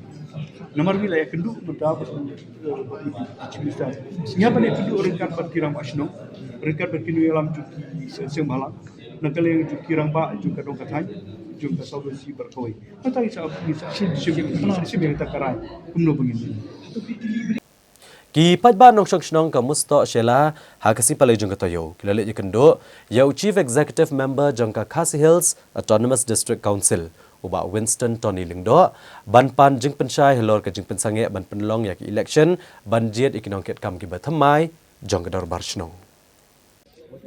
Namar ngi la ïakynduh mynta bad, eh, bad u Chief Minister. Ngi hap ban ïakynduh ryngkat bad ki rangbah shnong, ryngkat bad ki nongïalam jong ki seng bhalang, na ka liang jong ki rangbah jong ka dong ka thaiñ, jong ka South West Khasi Hills baroh kawei. Mynta ngi sa, ngi sa shim, shim, shim ïa kata ka rai kumno ba ngin. Ki paidbah nongshong shnong ka Mustoh Shella ha ka sngi Palei jong ka taïew ki la leit ïakynduh ïa u Chief Executive Member jong ka Khasi Hills Autonomous District Council, u Bah Winston Tony Lyngdoh, ban pan jingpynshai halor ka jingpynsangeh ban pynlong ïa ka election ban jied ïa ki nongkitkam kiba thymmai jong ka dorbar shnong.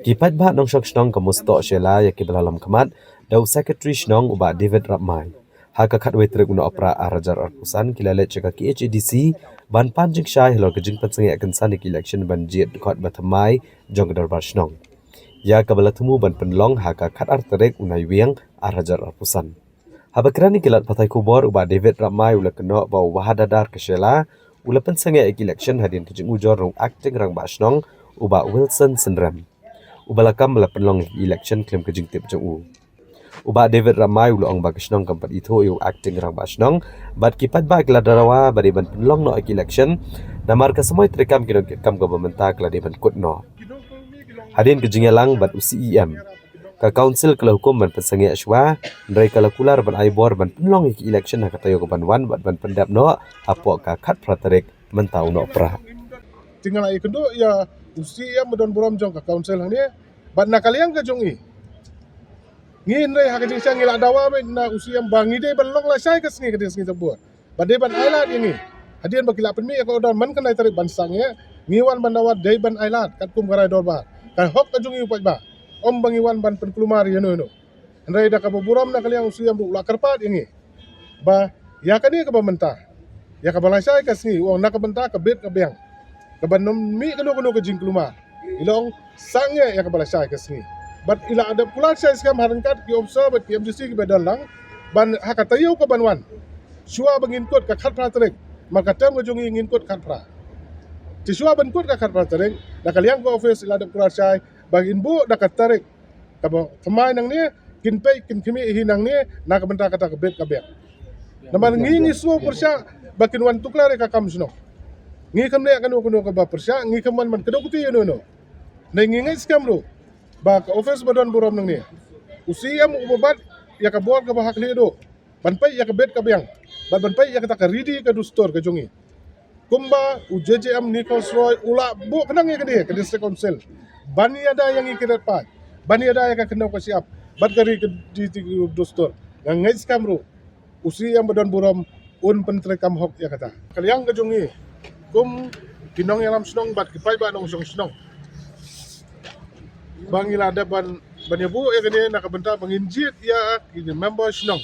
Ki paidbah nongshong shnong ka Mustoh Shella ïa kiba la lam khmat da u Secretary Shnong u Bah David Rapmai. Ha ka khatwei tarik u Nohprah ar hajar arphew san ki la leit sha ka K H A D C ban pan jingshai halor ka jingpynsangeh kynsan ïa ka election ban jied dkhot ba thymmai jong ka dorbar shnong, ïa kaba la thmu ban pynlong ha ka khatar tarik u Naiwieng ar hajar arphew san. Haba kren ïa ki lad pathai khubor, u Bah David Rapmai u la kynnoh ba u Wahadadar ka Shella u la pynsangeh ïa ka election hadien ka jingujor na u Acting Rangbah Shnong u Bah Wilson Synrem, uba la kam ba la pynlong ïa ka election khlem ka jingtip jong u. U Bah David Rapmai u la ong ba ka shnong kam pat ithuh ïa u Acting Rangbah Shnong bad ki paidbah ki la dawa ba dei ban pynlong noh ïa ka election, namar ka samoi treikam ki nongkitkam kaba mynta ka la dei ban kut noh. Hadien ka jingïalang bad u C E M, ka Council ka la hukum ban pynsangeh shuwa, hynrei ka la kular ban ai bor ban pynlong ïa ka election ha ka taïew kaban wan bad ban pyndep noh hapoh ka khatphra tarik mynta u Nohprah. Te nga la ïakynduh ïa u C E M ba don burom jong ka Council hangne bad na ka liang ka jong ngi, ngi hynrei ha ka jingshisha ngi la dawa beit na u C E M ba ngi dei ban long lashai ka sngi, ka dei sngi jabor. Ba dei ban ailad ïa ngi. Hadien ba ki la pynmih ïa ka order man ka khyndai tarik ban sangeh, ngi wan ban dawa dei ban ailad katkum ka rai dorbar. Ka hok ka jong ngi u paidbah. Ym ba ngi wan ban pynkulmar ïano ïano. Hynrei da kaba burom na ka liang u C E M ruh u la kyrpad ïa ngi ba ïa kane kaba mynta, ïa kaba lashai ka sngi, u ong na ka bynta ka bit ka biang, kaban ym mih kano kano ka jingkulmar, i la ong sangeh ïa kaba lashai ka sngi. Bad i la dep kular shai skhem ha ryngkat ki officer bad ki M D C kiba don lang ban ha ka taïew kaban wan, shuwa ba ngin kut ka khatphra tarik, namar ka term ka jong ngi ngin kut khatphra. Te shuwa ban kut ka khatphra tarik, na ka liang ka office i la dep kular shai ba ngin buh da ka tarik kaba thymmai nangne, kin peit kin khmih hi nangne na ka bynta kata ka bit ka biang. Namar ngi ngi sngew pyrshah ba kin wan tuklar ïa ka kam shnong. Ngi kam leh kano kano kaba pyrshah, ngi kam man man kano kti ino ino. Nai ngi ngeit skhem ruh ba ka office ba don burom nangne, u C M uba bat ïa ka bor kaba ha khlieh duh ban peit ïa ka bet ka biang, ban ban peit ïa kata ka riti ka dustur ka jong ngi. Kumba u J J M Nichols Roy u la buh khnang ïa kane ka District Council ban ïada ïa ngi ki rat paid, ban ïada ïa ka khyndew ka shyiap bad ka ri ka riti ka dustur. Nga ngeit skhem ruh u C M ba don burom un pyntreikam hok ïa kata. Ka liang ka jong ngi kum ki nongïalam shnong bad ki paidbah nongshong shnong, ba ngi la dep ban, ban ïabuh ïa kane na ka bynta ba ngin jied ïa ki member shnong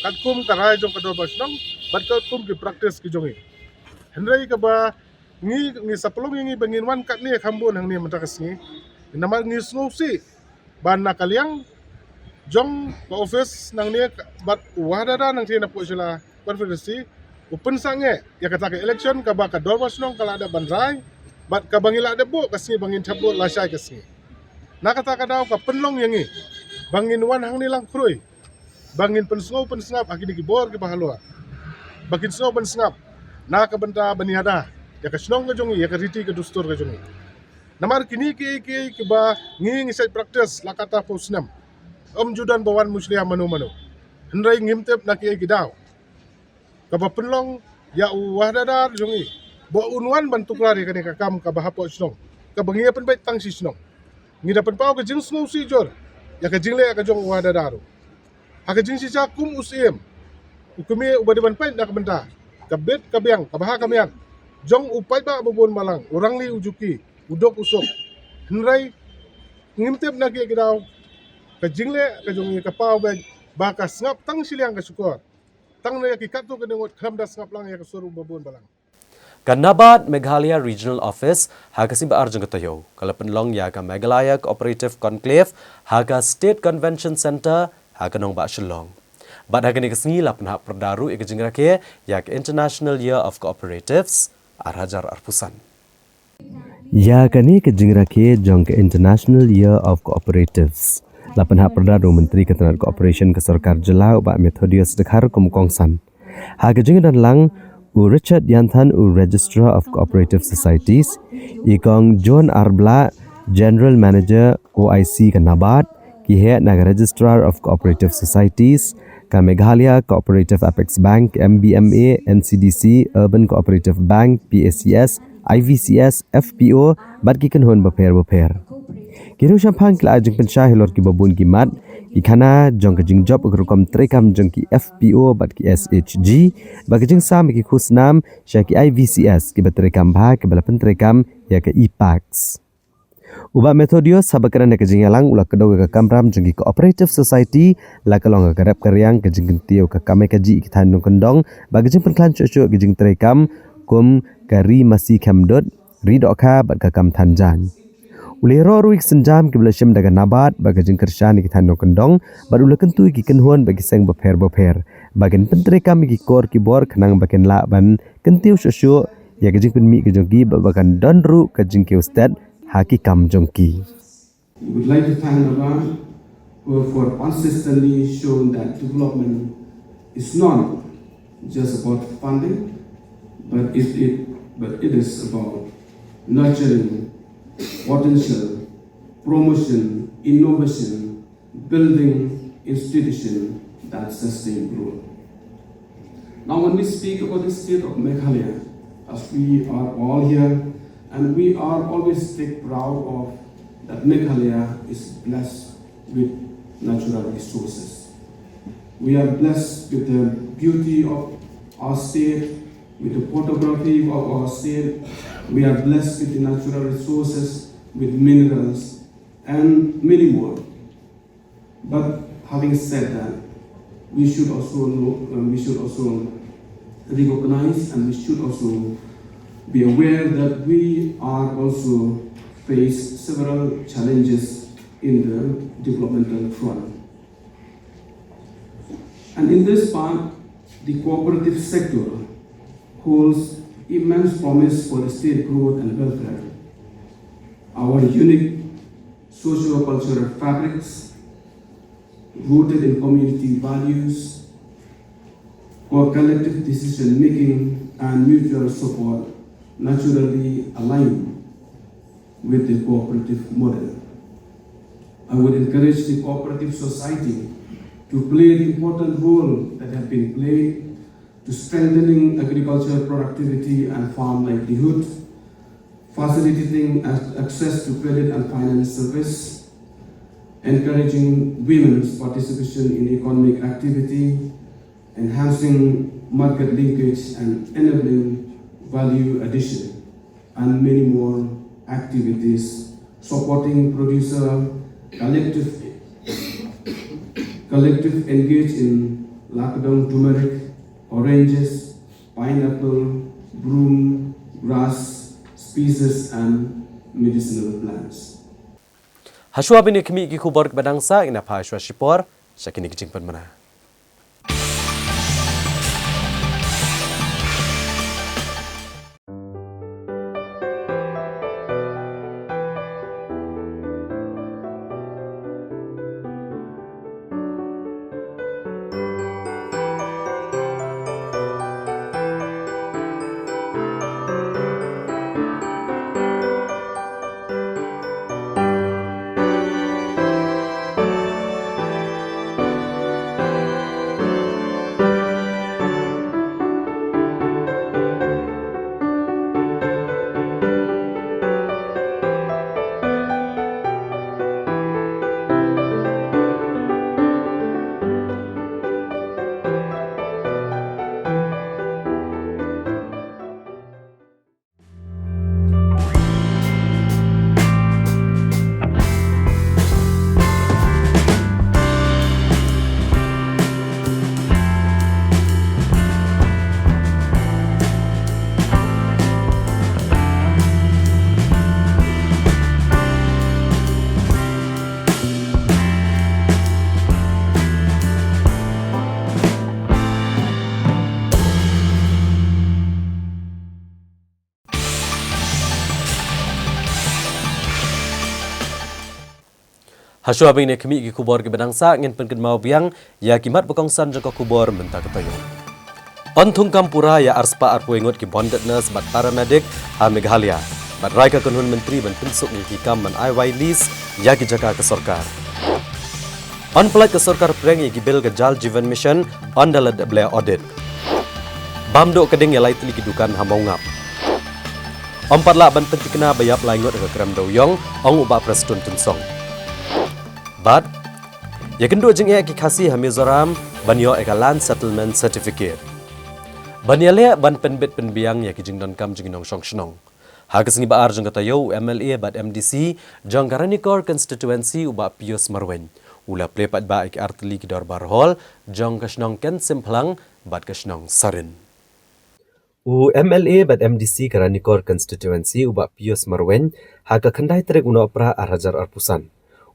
katkum ka rai jong ka dorbar shnong bad katkum ki practice ki jong ngi. Hynrei kaba ngi, ngi sa pynlong ïa ngi ba ngin wan katne kham bun hangne mynta ka sngi, namar ngi sngewsih ba na ka liang jong ka office nangne bad u Wahdahdar nangtei na Pohshila Constituency u pynsangeh ïa kata ka election kaba ka dorbar shnong ka la dep ban rai bad kaba ngi la dep buh ka sngi ba ngin thep buh lashai ka sngi. Na kata ka daw ka pynlong ïa ngi ba ngin wan hangne lang khrui ba ngin pynsngew pynsngap ha kine ki bor kiba halor, ba kin sngew pynsngap na ka bynta ban ïada ïa ka shnong ka jong ngi, ïa ka riti ka dustur ka jong ngi. Namar kine kiei kiei kiba ngi, ngi shait practice la katta phew snem, ym ju don ba wan mushlia mano mano. Hynrei ngim tip na kiei ki daw kaba pynlong ïa u Wahdahdar jong ngi ba un wan ban tuklar ïa kane ka kam kaba hapoh shnong, kaba ngi ïa pynbeit tang shi shnong. Ngi da pynpaw ka jingsngewsih jur ïa ka jingleh ka jong u Wahdahdar ruh. Ha ka jingshisha kum u C M, u kmie uba dei ban peit na ka bynta ka bet ka biang, ka bha ka miat jong u paidbah ba bun balang, u rangli u juki, u duk u suk. Hynrei ngim tip na kiei ki daw ka jingleh ka jong ngi ka paw beit ba ka sngap tang shiliang ka shukor, tang na ïa ki katto katne ngut, khlem da sngap lang ïa ka sur uba bun balang. Ka NABARD Meghalaya Regional Office ha ka sngi ba ar jong ka taïew ka la pynlong ïa ka Meghalaya Cooperative Conclave ha ka State Convention Centre ha ka nongbah Shillong. Bad ha kane ka sngi la pynhap pyrda ruh ïa ka jingrakhe ïa ka International Year of Cooperatives ar hajar arphew san. Ïa kane ka jingrakhe jong ka International Year of Cooperatives la pynhap pyrda da u Myntri ka tnat Cooperation ka Sorkar Jylla u Bah Methodius Dkhar kum u kongsan. Ha ka jingdon lang u Richard Yanthan, u Registrar of Cooperative Societies, i Kong John R Blah, General Manager O I C ka NABARD, ki heh na ka Registrar of Cooperative Societies, ka Meghalaya Cooperative Apex Bank, M B M A, N C D C, Urban Cooperative Bank, P A C S, I V C S, F P O, bad ki kynhun bapher bapher. Ki nongshemphang ki la ai jingpynshai halor kiba bun ki mat, ki khana jong ka jingjop ka rukom treikam jong ki F P O bad ki S H G, bad ka jingsam ïa ki khusnam sha ki I V C S kiba treikam bha, kiba la pyntreikam ïa ka e-PACS. U Bah Methodius haba kren ha ka jingïalang u la kdew ïa ka kamram jong ki Cooperative Society, la ka long ka rep ka riang, ka jingkyntiew ka kamai kajih ki thaiñ nongkyndong, bad ka jingpynkhlaiñ shuh shuh ka jingtreikam kum ka ri masi khemdut, ri dohkha bad ka kam than jaiñ. U la ïaroh ruh ïa ki sienjam kiba la shim da ka NABARD bad ka jingkyrshan ïa ki thaiñ nongkyndong, bad u la kyntu ïa ki kynhun bad ki seng bapher bapher ba kin pyntreikam ïa ki kor ki bor khnang ba kin lah ban kyntiew shuh shuh ïa ka jingpynmih ka jong ki bad ba kan don ruh ka jingkiew stet ha ki kam jong ki. We would like to thank NABARD for, for consistently showing that development is not just about funding, but it, it, but it is about nurturing potential, promotion, innovation, building institution that sustain growth. Now, when we speak about the state of Meghalaya, as we are all here, and we are always take proud of that Meghalaya is blessed with natural resources. We are blessed with the beauty of our state, with the photography of our state. We are blessed with the natural resources, with minerals, and many more. But having said that, we should also know, uh, we should also recognize and we should also be aware that we are also face several challenges in the developmental front. And in this part, the cooperative sector holds immense promise for the state growth and welfare. Our unique socio-cultural fabrics, rooted in community values, for collective decision making and mutual support, naturally align with the cooperative model. I would encourage the cooperative society to play the important role that have been played to strengthening agricultural productivity and farm livelihood, facilitating ac- access to credit and finance service, encouraging women's participation in economic activity, enhancing market linkage and enabling value addition, and many more activities supporting producer collective collective engage in lakdong turmeric, oranges, pineapple, broom, grass, species and medicinal plants. Hashwa bini khmih ki khubor ba dang sah ina pha hashwa shipor sha kini ki jingpynmana. Hashwa bini khmih ki khubor ki ba dang sah ngin pynkynmaw biang ïa ki mat ba kongsan jong ka khubor mynta ka taïew. Pynthung kam pura ïa arspah arphew ngut ki bonded nurse bad paramedic ha Meghalaya. Bad rai ka kynhun myntri ban pynsuk ïa ki kam ban ai wai lease ïa ki jaka ka sorkar. Yn pyllait ka sorkar pyrshah ïa ki bill ka Jal Jeevan Mission ynda la dep leh audit. Bam duh ka ding ïa lai tylli ki dukan ha Mawngap. Ym pat lah ban pynthikna ba ïap lai ngut ha ka krem dewïong, ong u Bah Prestone Tynsong. Bad ïakynduh jingeh ki Khasi ha Mizoram ban ïoh ïa ka Land Settlement Certificate. Ban ïaleh ban pynbit pynbiang ïa ki jingdonkam jong ki nongshong shnong. Ha ka sngi ba ar jong ka taïew, u M L A bad M D C jong ka Ranikor Constituency, u Bah Pius Marwein, u la plie paidbah ïa ki artylli ki dorbar hall jong ka shnong Ken Simphlang bad ka shnong Sarin. U M L A bad M D C ka Ranikor Constituency, u Bah Pius Marwein, ha ka khyndai tarik u Nohprah ar hajar arphew san,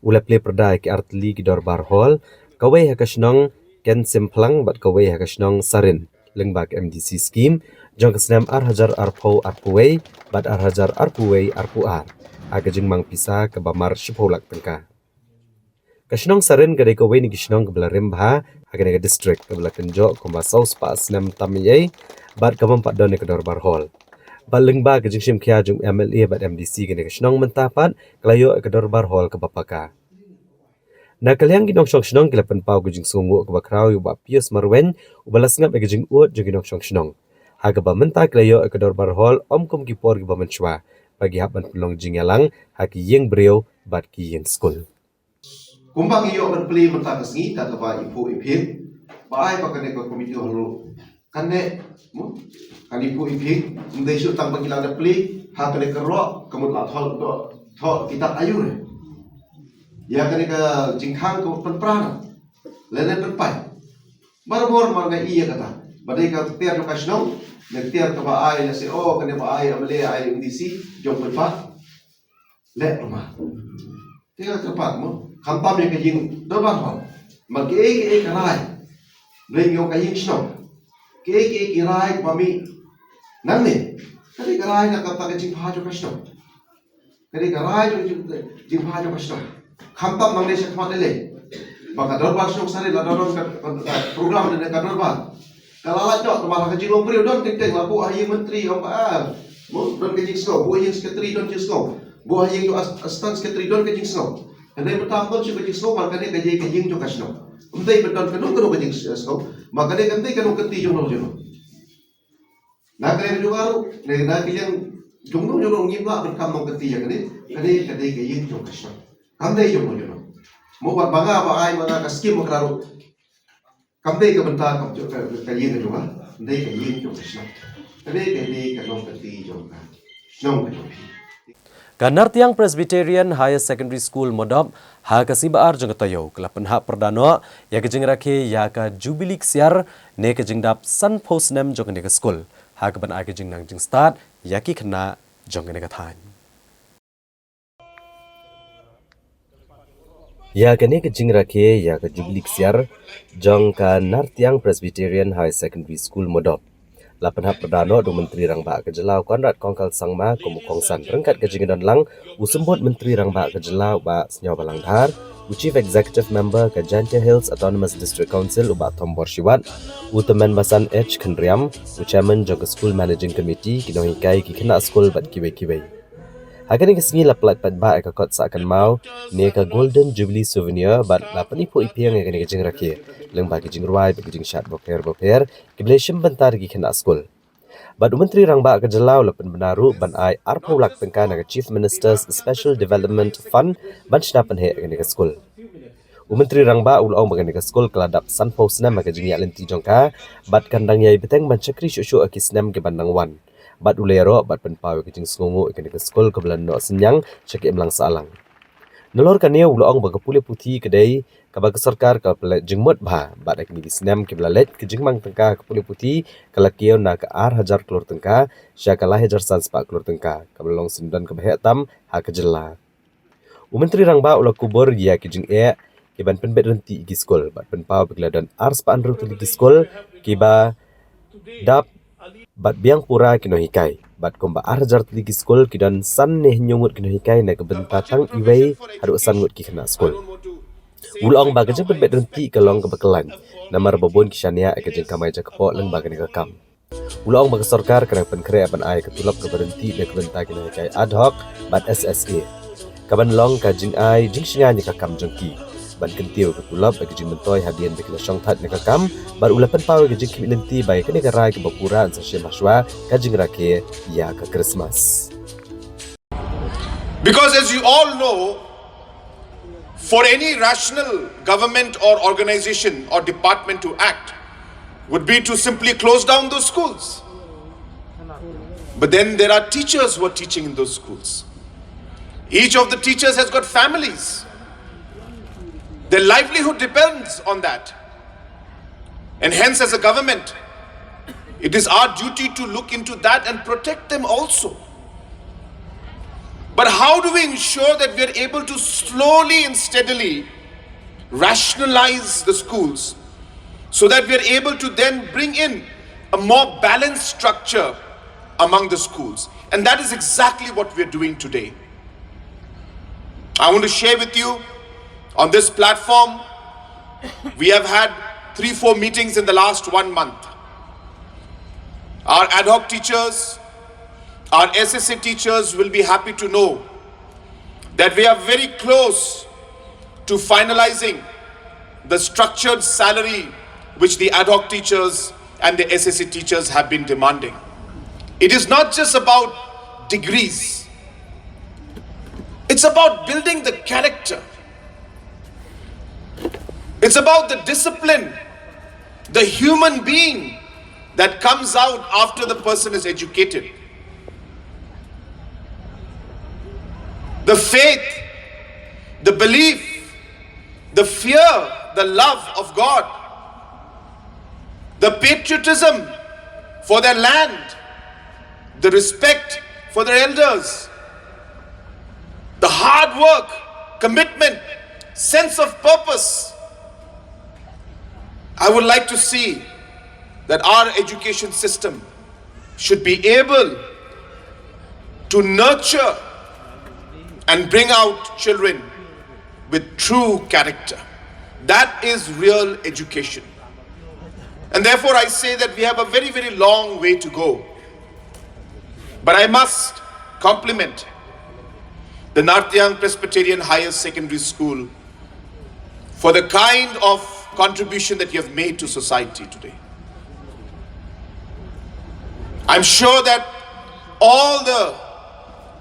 u la plie pyrda ïa ki artylli ki dorbar hall, kawei ha ka shnong Ken Simphlang bad kawei ha ka shnong Sarin, lyngba ka M D C scheme jong ka snem ar hajar arphew arphew wei bad ar hajar arphew wei arphew ar, ha ka jingmang pisa kaba mar shiphew lak tyngka. Ka shnong Sarin ka dei kawei na ki shnong kaba la rim bha ha kane ka district, kaba la kynjoh kumba saw spah snem tam ei ei, bad kaba ym pat don ïa ka dorbar hall. Bad lyngba ka jingshim khia jong u M L A bad M D C, kane ka shnong mynta pat ka la ïoh ïa ka dorbar hall kaba paka. Na ka liang ki nongshong shnong ki la pynpaw ka jingsngewnguh kaba khraw ïa u Bah Pius Marwein, uba la sngap ïa ka jingud jong ki nongshong shnong, ha kaba mynta ki la ïoh ïa ka dorbar hall ym kum ki por kiba mynshuwa, ba ki hap ban pynlong jingïalang ha ki ïing briew bad ki ïing skul. Kumba ngi ïoh ban plie mynta ka sngi, da kaba i phuh i phieng, ba ai ba kane ka komiti hall ruh kan neh, mo, kan i phuh i phieng, ym dei shuh tang ba ki la da plie ha kane ka roh, ka mut la thoh, thoh, thoh ki dak aiu re. Ïa kane ka jingkhang ka pynpra na lane pynpai. Barabor mar nga i ïa kata, ba dei ka tiar jong ka shnong, ne tiar kaba ai, lehse, oh, kane ba ai M L A, ai M D C, jong pynpra. Leh pynpra. Te ka kyrpad mo, khamtam ïa ka ïing dorbar hall. Namar kiei kiei ka rai, dei ïa ka ïing shnong. Kiei kiei ki rai kiba mih nangne, ka dei ka rai na ka bynta ka jingbha jong ka shnong. Ka dei ka rai jong, jong, jingbha jong ka shnong. Khamtam nangne sha khmat lei lei, ba ka dorbar shnong Sarin la don ka, ka, ka program ne ka dorbar, ka la lait noh, namar ha ka jinglong briew don teng teng, la buh ha ïing myntri, ong ba, ah, Mo, don ka jingsngew, mo, ïing secretary don jingsngew, mo, ïing jong as-, assistant secretary don ka jingsngew. Kane mynta don shuh ka jingsngew ba kane ka dei ka ïing jong ka shnong. Ym dei ba don kano kano ka jingsngew, ba kane kam dei kano ka kti jong no jong no. Na ka liang jong nga ruh, na, na ka liang jong no jong no ngim lah ban kham nongkynti ïa kane, kane ka dei ka ïing jong ka shnong. Kam dei jong no jong no. Mo, ba nga ba ai ma nga ka skim ba kra ruh. Kam dei ka bynta ka, ka, ka ïing ka jong nga, kam dei ka ïing jong ka shnong. Ka dei, ka dei ka nongkynti jong ka shnong ka jong phi. Ka Nartiang Presbyterian Higher Secondary School Modop, ha ka sngi ba ar jong ka taïew, ka la pynhap pyrda noh ïa ka jingrakhe ïa ka Jubili Ksiar ne ka jingdap sanphew snem jong kane ka skul, ha kaban ai ka jingnang jingstad ïa ki khynnah jong kane ka thaiñ. Ïa kane ka jingrakhe ïa ka Jubili Ksiar jong ka Nartiang Presbyterian High Secondary School Modop, la pynhap pyrda noh da u Myntri Rangbah ka jylla u Conrad Kongkal Sangma kum u kongsan ryngkat ka jingdon lang u Symbud Myntri Rangbah ka jylla u Bah Sniawbhalang Dhar, u Chief Executive Member ka Jaintia Hills Autonomous District Council u Bah Thombor Shiwat, u Tymmen Basan H Khynriam, u Chairman jong ka School Managing Committee, ki nonghikai, ki khynnah skul bad kiwei kiwei. Ha kane ka sngi la pyllait paidbah ïa ka kot sah kynmaw ne ka Golden Jubilee Souvenir bad la pyni phuh i phiang ïa kane ka jingrakhe lyngba ki jingrwai bad ki jingshad bapher bapher kiba la shim bynta da ki khynnah skul. Bad u Myntri Rangbah ka jylla u la pynbna ruh ban ai arphew lak tyngka na ka Chief Minister's Special Development Fund ban shna pynheh ïa kane ka skul. U Myntri Rangbah u la ong ba kane ka skul ka la dap sanphew snem ha ka jingïaid lynti jong ka bad kan dang ïai bteng ban shakri shuh shuh ha ki snem kiban dang wan. Bad u la ïaroh bad pynpaw ïa ka jingsngewnguh ïa kane ka skul kaba la noh synñiang sha ki imlang sahlang. Nalor kane u la ong ba ka pule puthi ka dei kaba ka sorkar ka pynleit jingmut bha bad ha kine ki snem kiba la leit ka jingmang tyngka ha ka pule puthi ka la kiew na ka ar hajar klur tyngka sha ka lai hajar san spah klur tyngka, kaba la long syndon kaba heh tam ha ka jylla. U Myntri Rangbah u la kubur ïa ki jingeh kiban pynbeit rynti ïa ki skul bad pynpaw ba ki la don ar spah hynriew tylli ki skul kiba dap bad biang pura ki nonghikai bad kumba ar hajar tylli ki skul ki don san ne hynñiew ngut ki nonghikai na ka bynta tang iwei haduh san ngut ki khynnah skul. U la ong ba ka jingpynbeit rynti ka long kaba kyllain namar ba bun ki shaniah ïa ka jingkamai jakpoh lyngba kane ka kam. U la ong ba ka sorkar ka dang pynkhreh ban ai ka tulop kaba rynti na ka bynta ki nonghikai ad hoc bad S S A, kaban long ka jingai jingshngaiñ ïa ka kam jong ki ban kyntiew ka tulop ïa ka jingmyntoi hadien ba ki la shongthait na ka kam. Bad u la pynpaw ïa ka jingkhmih lynti ba ïa kane ka rai kaba pura yn sa shim hashwa ka jingrakhe ïa ka Christmas. Because as you all know, for any rational government or organization or department to act would be to simply close down those schools. But then there are teachers who are teaching in those schools. Each of the teachers has got families. Their livelihood depends on that. And hence, as a government, it is our duty to look into that and protect them also. But how do we ensure that we are able to slowly and steadily rationalize the schools so that we are able to then bring in a more balanced structure among the schools? And that is exactly what we are doing today. I want to share with you on this platform, we have had three, four meetings in the last one month. Our ad hoc teachers, our S S A teachers will be happy to know that we are very close to finalizing the structured salary which the ad hoc teachers and the S S A teachers have been demanding. It is not just about degrees. It's about building the character. It's about the discipline, the human being that comes out after the person is educated. The faith, the belief, the fear, the love of God, the patriotism for their land, the respect for their elders, the hard work, commitment, sense of purpose. I would like to see that our education system should be able to nurture and bring out children with true character. That is real education. And therefore, I say that we have a very, very long way to go. But I must compliment the Nartiang Presbyterian Higher Secondary School for the kind of contribution that you have made to society today. I'm sure that all the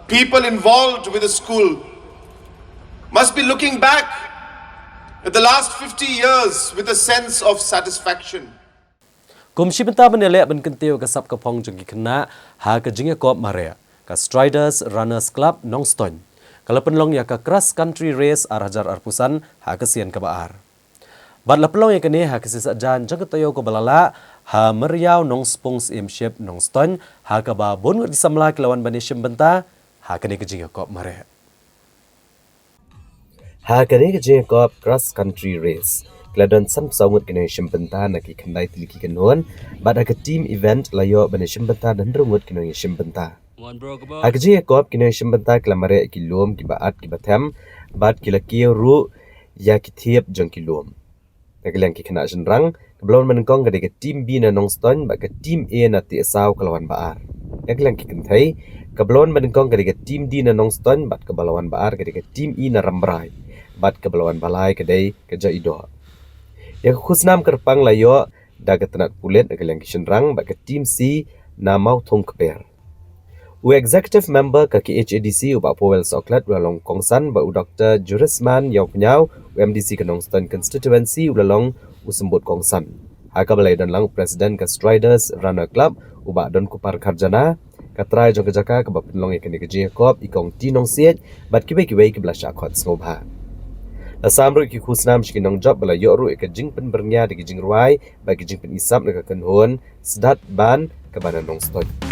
people involved with the school must be looking back at the last fifty years with a sense of satisfaction. Kum shi bynta ban ïaleh ban kyntiew ka sap ka phong jong ki khynnah ha ka jingïakop mareh, ka Striders Runners Club Nongstoiñ ka la pynlong ïa ka Cross Country Race ar hajar arphew san ha ka sien kaba ar. Bad la pynlong ïa kane ha ka sisat jan jong ka taïew kaba la lah ha Mariaw Nongspung Syiemship Nongstoiñ, ha kaba bun ngut ki samla ki la wan ban ïashim bynta ha kane ka jingïakop mareh. Ha kane ka jingïakop Cross Country Race, ki la don sanphew saw ngut ki nongïashim bynta na ki khyndai tylli ki kynhun, bad ha ka team event la ïoh ban ïashim bynta da hynriew ngut ki nongïashim bynta. Ha ka jingïakop ki nongïashim bynta ki la mareh ïa ki lum kiba at kiba them, bad ki la kiew ruh ïa ki thiep jong ki lum. Na ka liang ki khynnah shynrang, kaba la wan banyngkong ka dei ka team B na Nongstoiñ bad ka team A na Tiehsaw ka la wan ba ar. Na ka liang ki kynthei, kaba la wan banyngkong ka dei ka team D na Nongstoiñ bad kaba la wan ba ar ka dei ka team E na Rambrai, bad kaba la wan ba lai ka dei ka Jah Idoh. Ïa ka khusnam kyrpang la ïoh da ka tnat pulit na ka liang ki shynrang bad ka team C na Mawthung Kper. U Executive Member ka K H A D C u Bah Powell Sohkhlet u la long kongsan bad u Doktor Jurisman Ïawphniaw, u M D C ka Nongstoiñ Constituency u la long u symbud kongsan. Ha kaba la ïadon lang u President ka Striders Runner Club u Bah Donkupar Kharjana, ka trai jong ka jaka kaba pynlong ïa kane ka jingïakop i Kong T Nongsiej bad kiwei kiwei kiba la shah khot sngewbha. La sam ruh ïa ki khusnam sha ki nongjop ba la ïoh ruh ïa ka jingpynbyrngia da ki jingrwai bad ki jingpynisap na ka kynhun Sdat Ban kaba na Nongstoiñ.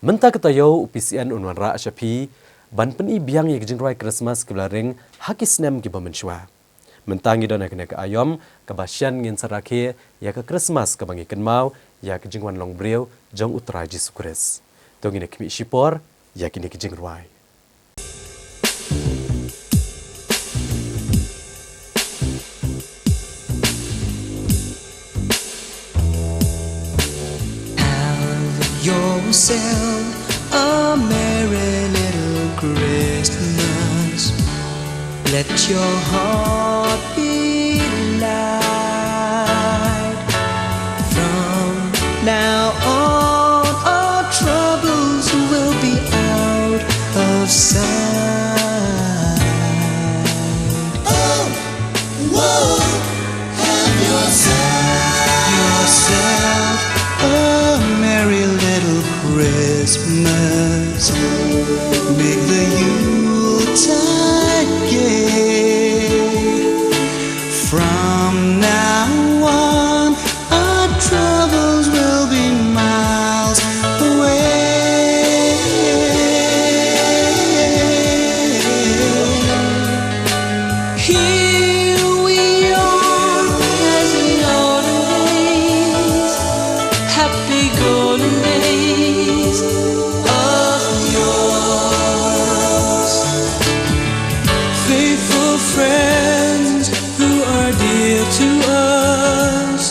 Mynta ka taïew u P C N un wanrah sha phi ban pyni biang ïa ki jingrwai Krismas kiba la ring ha ki snem kiba mynshuwa. Mynta ngi don ha kane ka aïom kaba shen ngin sa rakhe ïa ka Krismas kaba ngi kynmaw ïa ka jingwan long briew jong u Trai Jisu Khrist. To ngin ïa khmih shipor ïa kine ki jingrwai. yourself a merry little Christmas. Let your heart be light. From now on, all troubles will be out of sight. Oh, whoa, have yourself, yourself a merry little Christmas. Make the Yuletide gay. From now on, our troubles will be miles away. Here we are, as in olden days, happy golden days of yore. Faithful friends who are dear to us,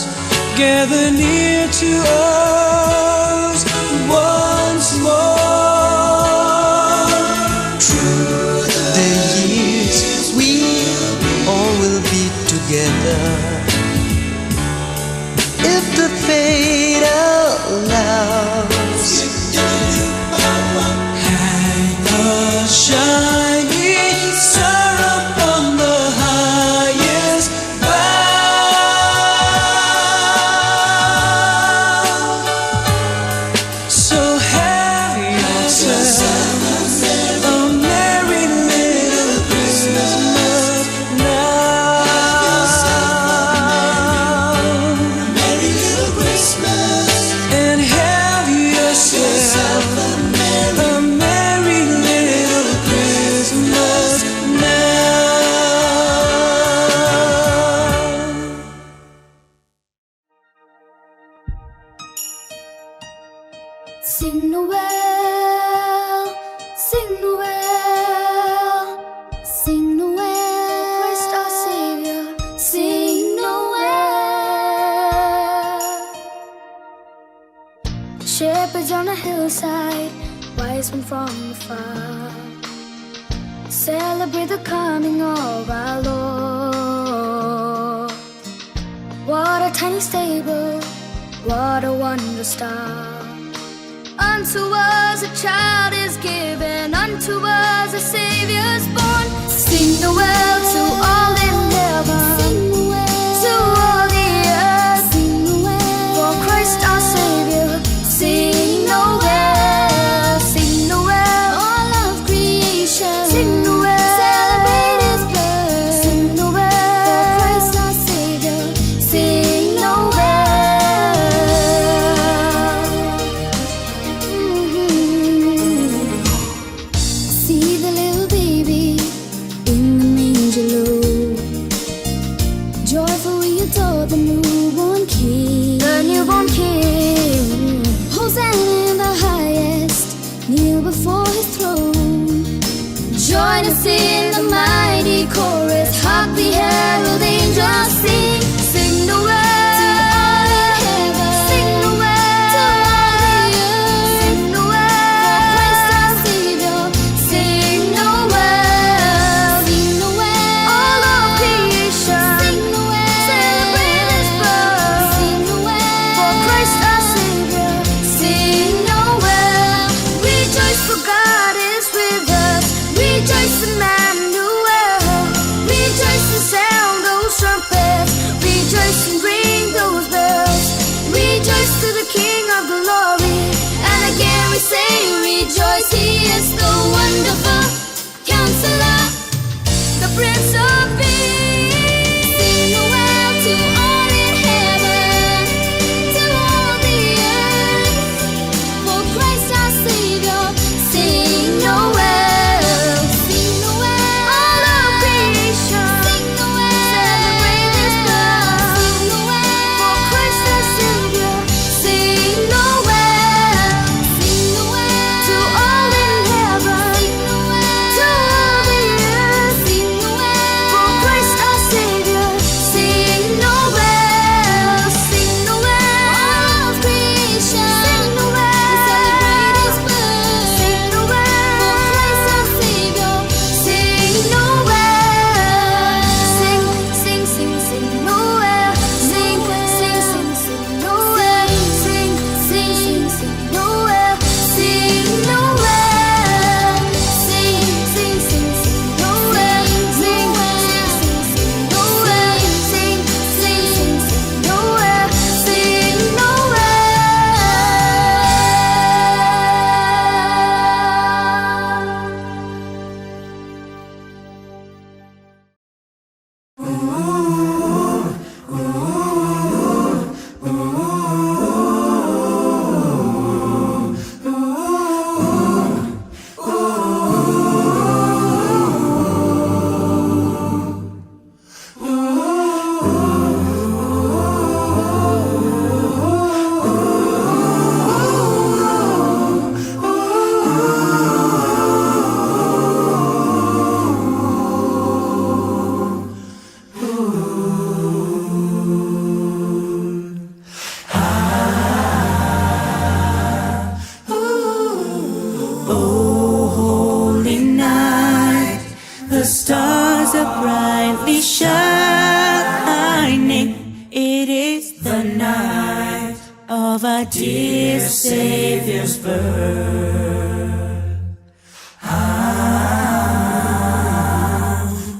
gather near to us once more. Through the years, we all will be together, if the fate allows. Hang a shining star upon the highest bough. So have yourself a merry little Christmas now. Merry little Christmas. And have yourself a merry little Christmas now. Sing Noel, sing Noel, sing Noel, Christ our Savior, sing Noel. Shepherds on a hillside, wise men from afar, celebrate the coming of our Lord. What a tiny stable, what a wondrous star. Unto us a child is given, unto us a Savior's born. Sing Noel to all in heaven, sing Noel to all the earth, sing Noel for Christ our Savior. Sing Noel, sing Noel, all of creation. Sing Noel, celebrate His birth. Sing Noel, for Christ our Savior. Sing Noel. Mm-hmm. See the little baby in the manger low. Joyful we adore the newborn King. The newborn King. Hosanna in the highest, kneel before His throne. Join us in the mighty chorus, hark the herald angels sing. Sing Noel to all in heaven, sing Noel to all the earth, sing Noel for Christ our Savior. Sing Noel, sing Noel, all of creation. Sing Noel, celebrate His birth. Sing Noel, for Christ our Savior. Sing Noel, rejoice, for God is with us. Rejoice, Emmanuel. Rejoice and sound those trumpets. Rejoice and ring those bells. Rejoice to the King of glory. And again we say, rejoice, He is the wonderful Counselor, the Prince of Peace. Sing Noel to all in heaven, to all the earth, for Christ our Savior. Sing Noel, sing Noel, all of creation. Sing Noel, celebrate His birth. Sing Noel, for Christ our Savior. Sing Noel, sing Noel to all be shining. It is the night of our dear Savior's birth. Ah,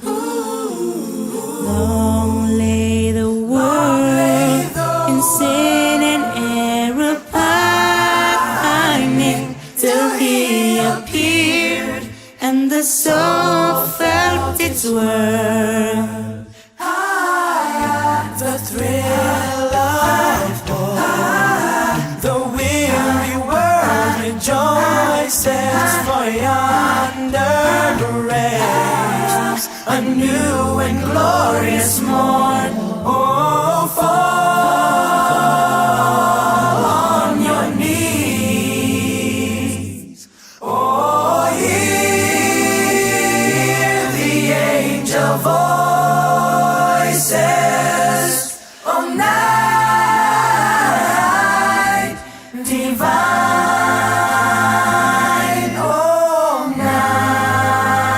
ooh. Long lay the world in sin and error pining, till he appeared and the soul felt its worth. The thrill of hope. The weary world rejoices, for yonder breaks a new and glorious morn. Oh, fall on your knees. Oh, hear the angel voices. Oh, night divine, oh, night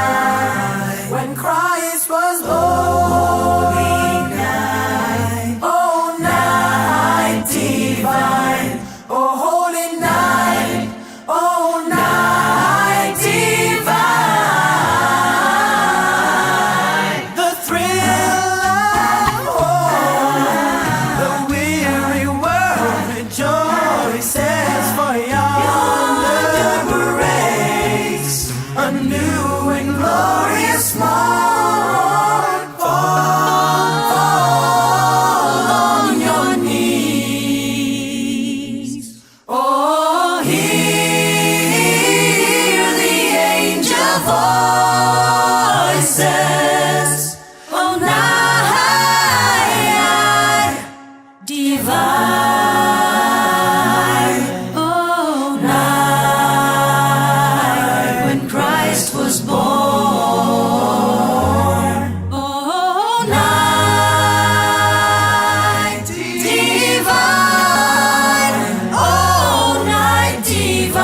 when Christ was born. Holy night, oh, night divine. Oh, holy night, oh, night divine. The thrill of hope, the weary world rejoices, for yonder breaks a new and glorious morn. Fall, fall on your knees. Oh, hear the angel voices. Oh, night divine. Oh, night when Christ was born. Oh, night divine, oh, night divine,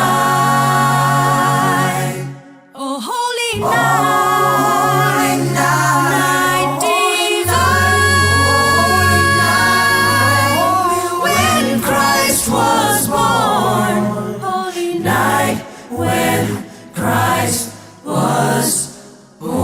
oh, holy night, night divine, when Christ was born, holy night when Christ was born.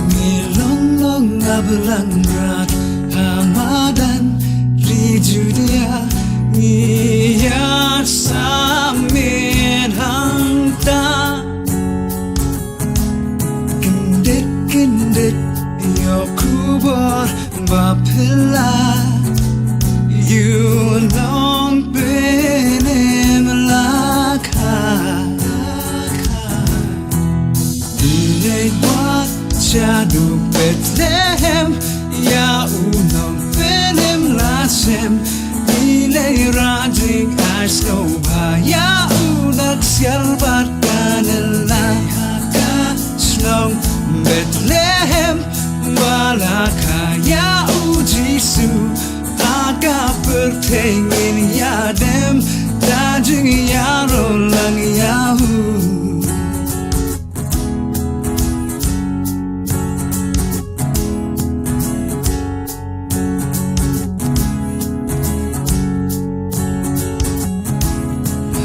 Ngi long long nga blang brat ha madan ri Judea, ngi ïa samen hangta. Kyndit kyndit ïoh khubor ba phylla, ïa u nongpynim la kha. Leit wad shaduh Bethlehem, ïa u nongpynim la sem. Ïa lei rajing ai sngewbha ïa u, na ksiar bad ka nylla. Ka shnong Bethlehem ba la kha ïa u Jisu. Ha ka pyrthei ngin ïa dem, da jingïaroh lang ïa u.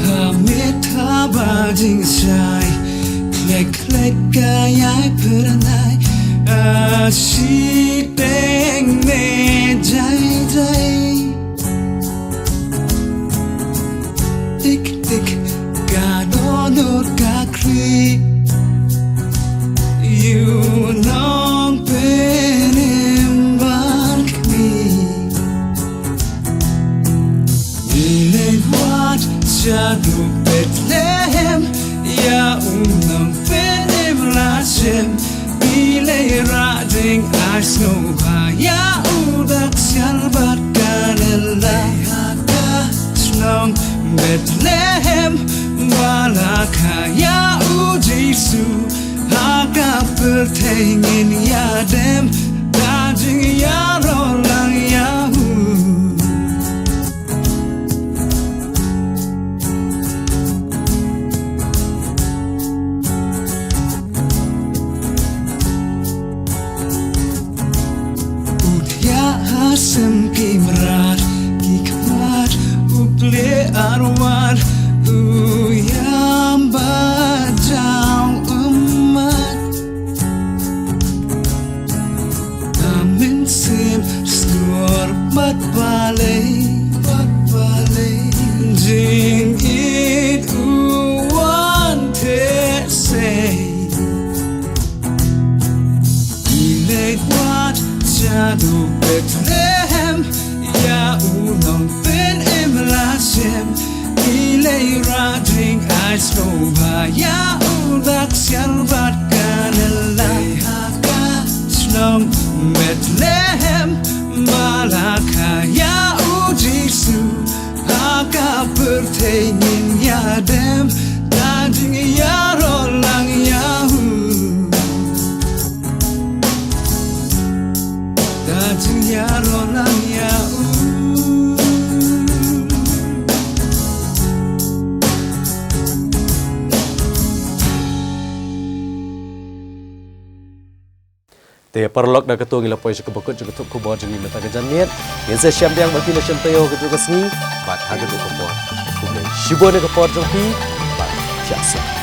Ha met haba jingshai khlek khlek ka ïai phyrnai, a shiteng me jai jai. Tik tik ka dohnud ka khlieh, ïa u nongpynim ban khmih. Ïa leit wad shaduh Bethlehem, ïa u nongpynim la Jem, i lei ra jing ai sngewbha ïa u dak sial bad ka nela ha ka shnong Bethlehem, ba la kha ïa u Jisu ha ka pyrthei ngin ïa dem da jingïaroh lang ïa u. Ut ïa ha sem ki mrad ki khmat, u plie arwad u ïam ba jaw ummat. Ka mynsiem sngewbha bad balei, bad balei, jingïeit u wan theh sei. I leit wad shaduh Bethlehem, ïa u nongpynim la shem. I lei ra jing ai sngewbha ïa u dak sial bad ka nela ha ka shnong Bethlehem, ba la kha ïa u Jisu ha ka pyrthei ngin ïa dem da jingïaroh lang ïa u. Da jingïaroh lang ïa u. Te paralok, da kato ngi la poi sha kaba kut jong ka thup khubor jong ngi mynta ka janmiet. Ngin sa ïashem biang bad phi la shem taïew ha kajuh ka sngi bad ha kajuh ka por. Khublei shibun ïa ka por jong phi bad ïa u.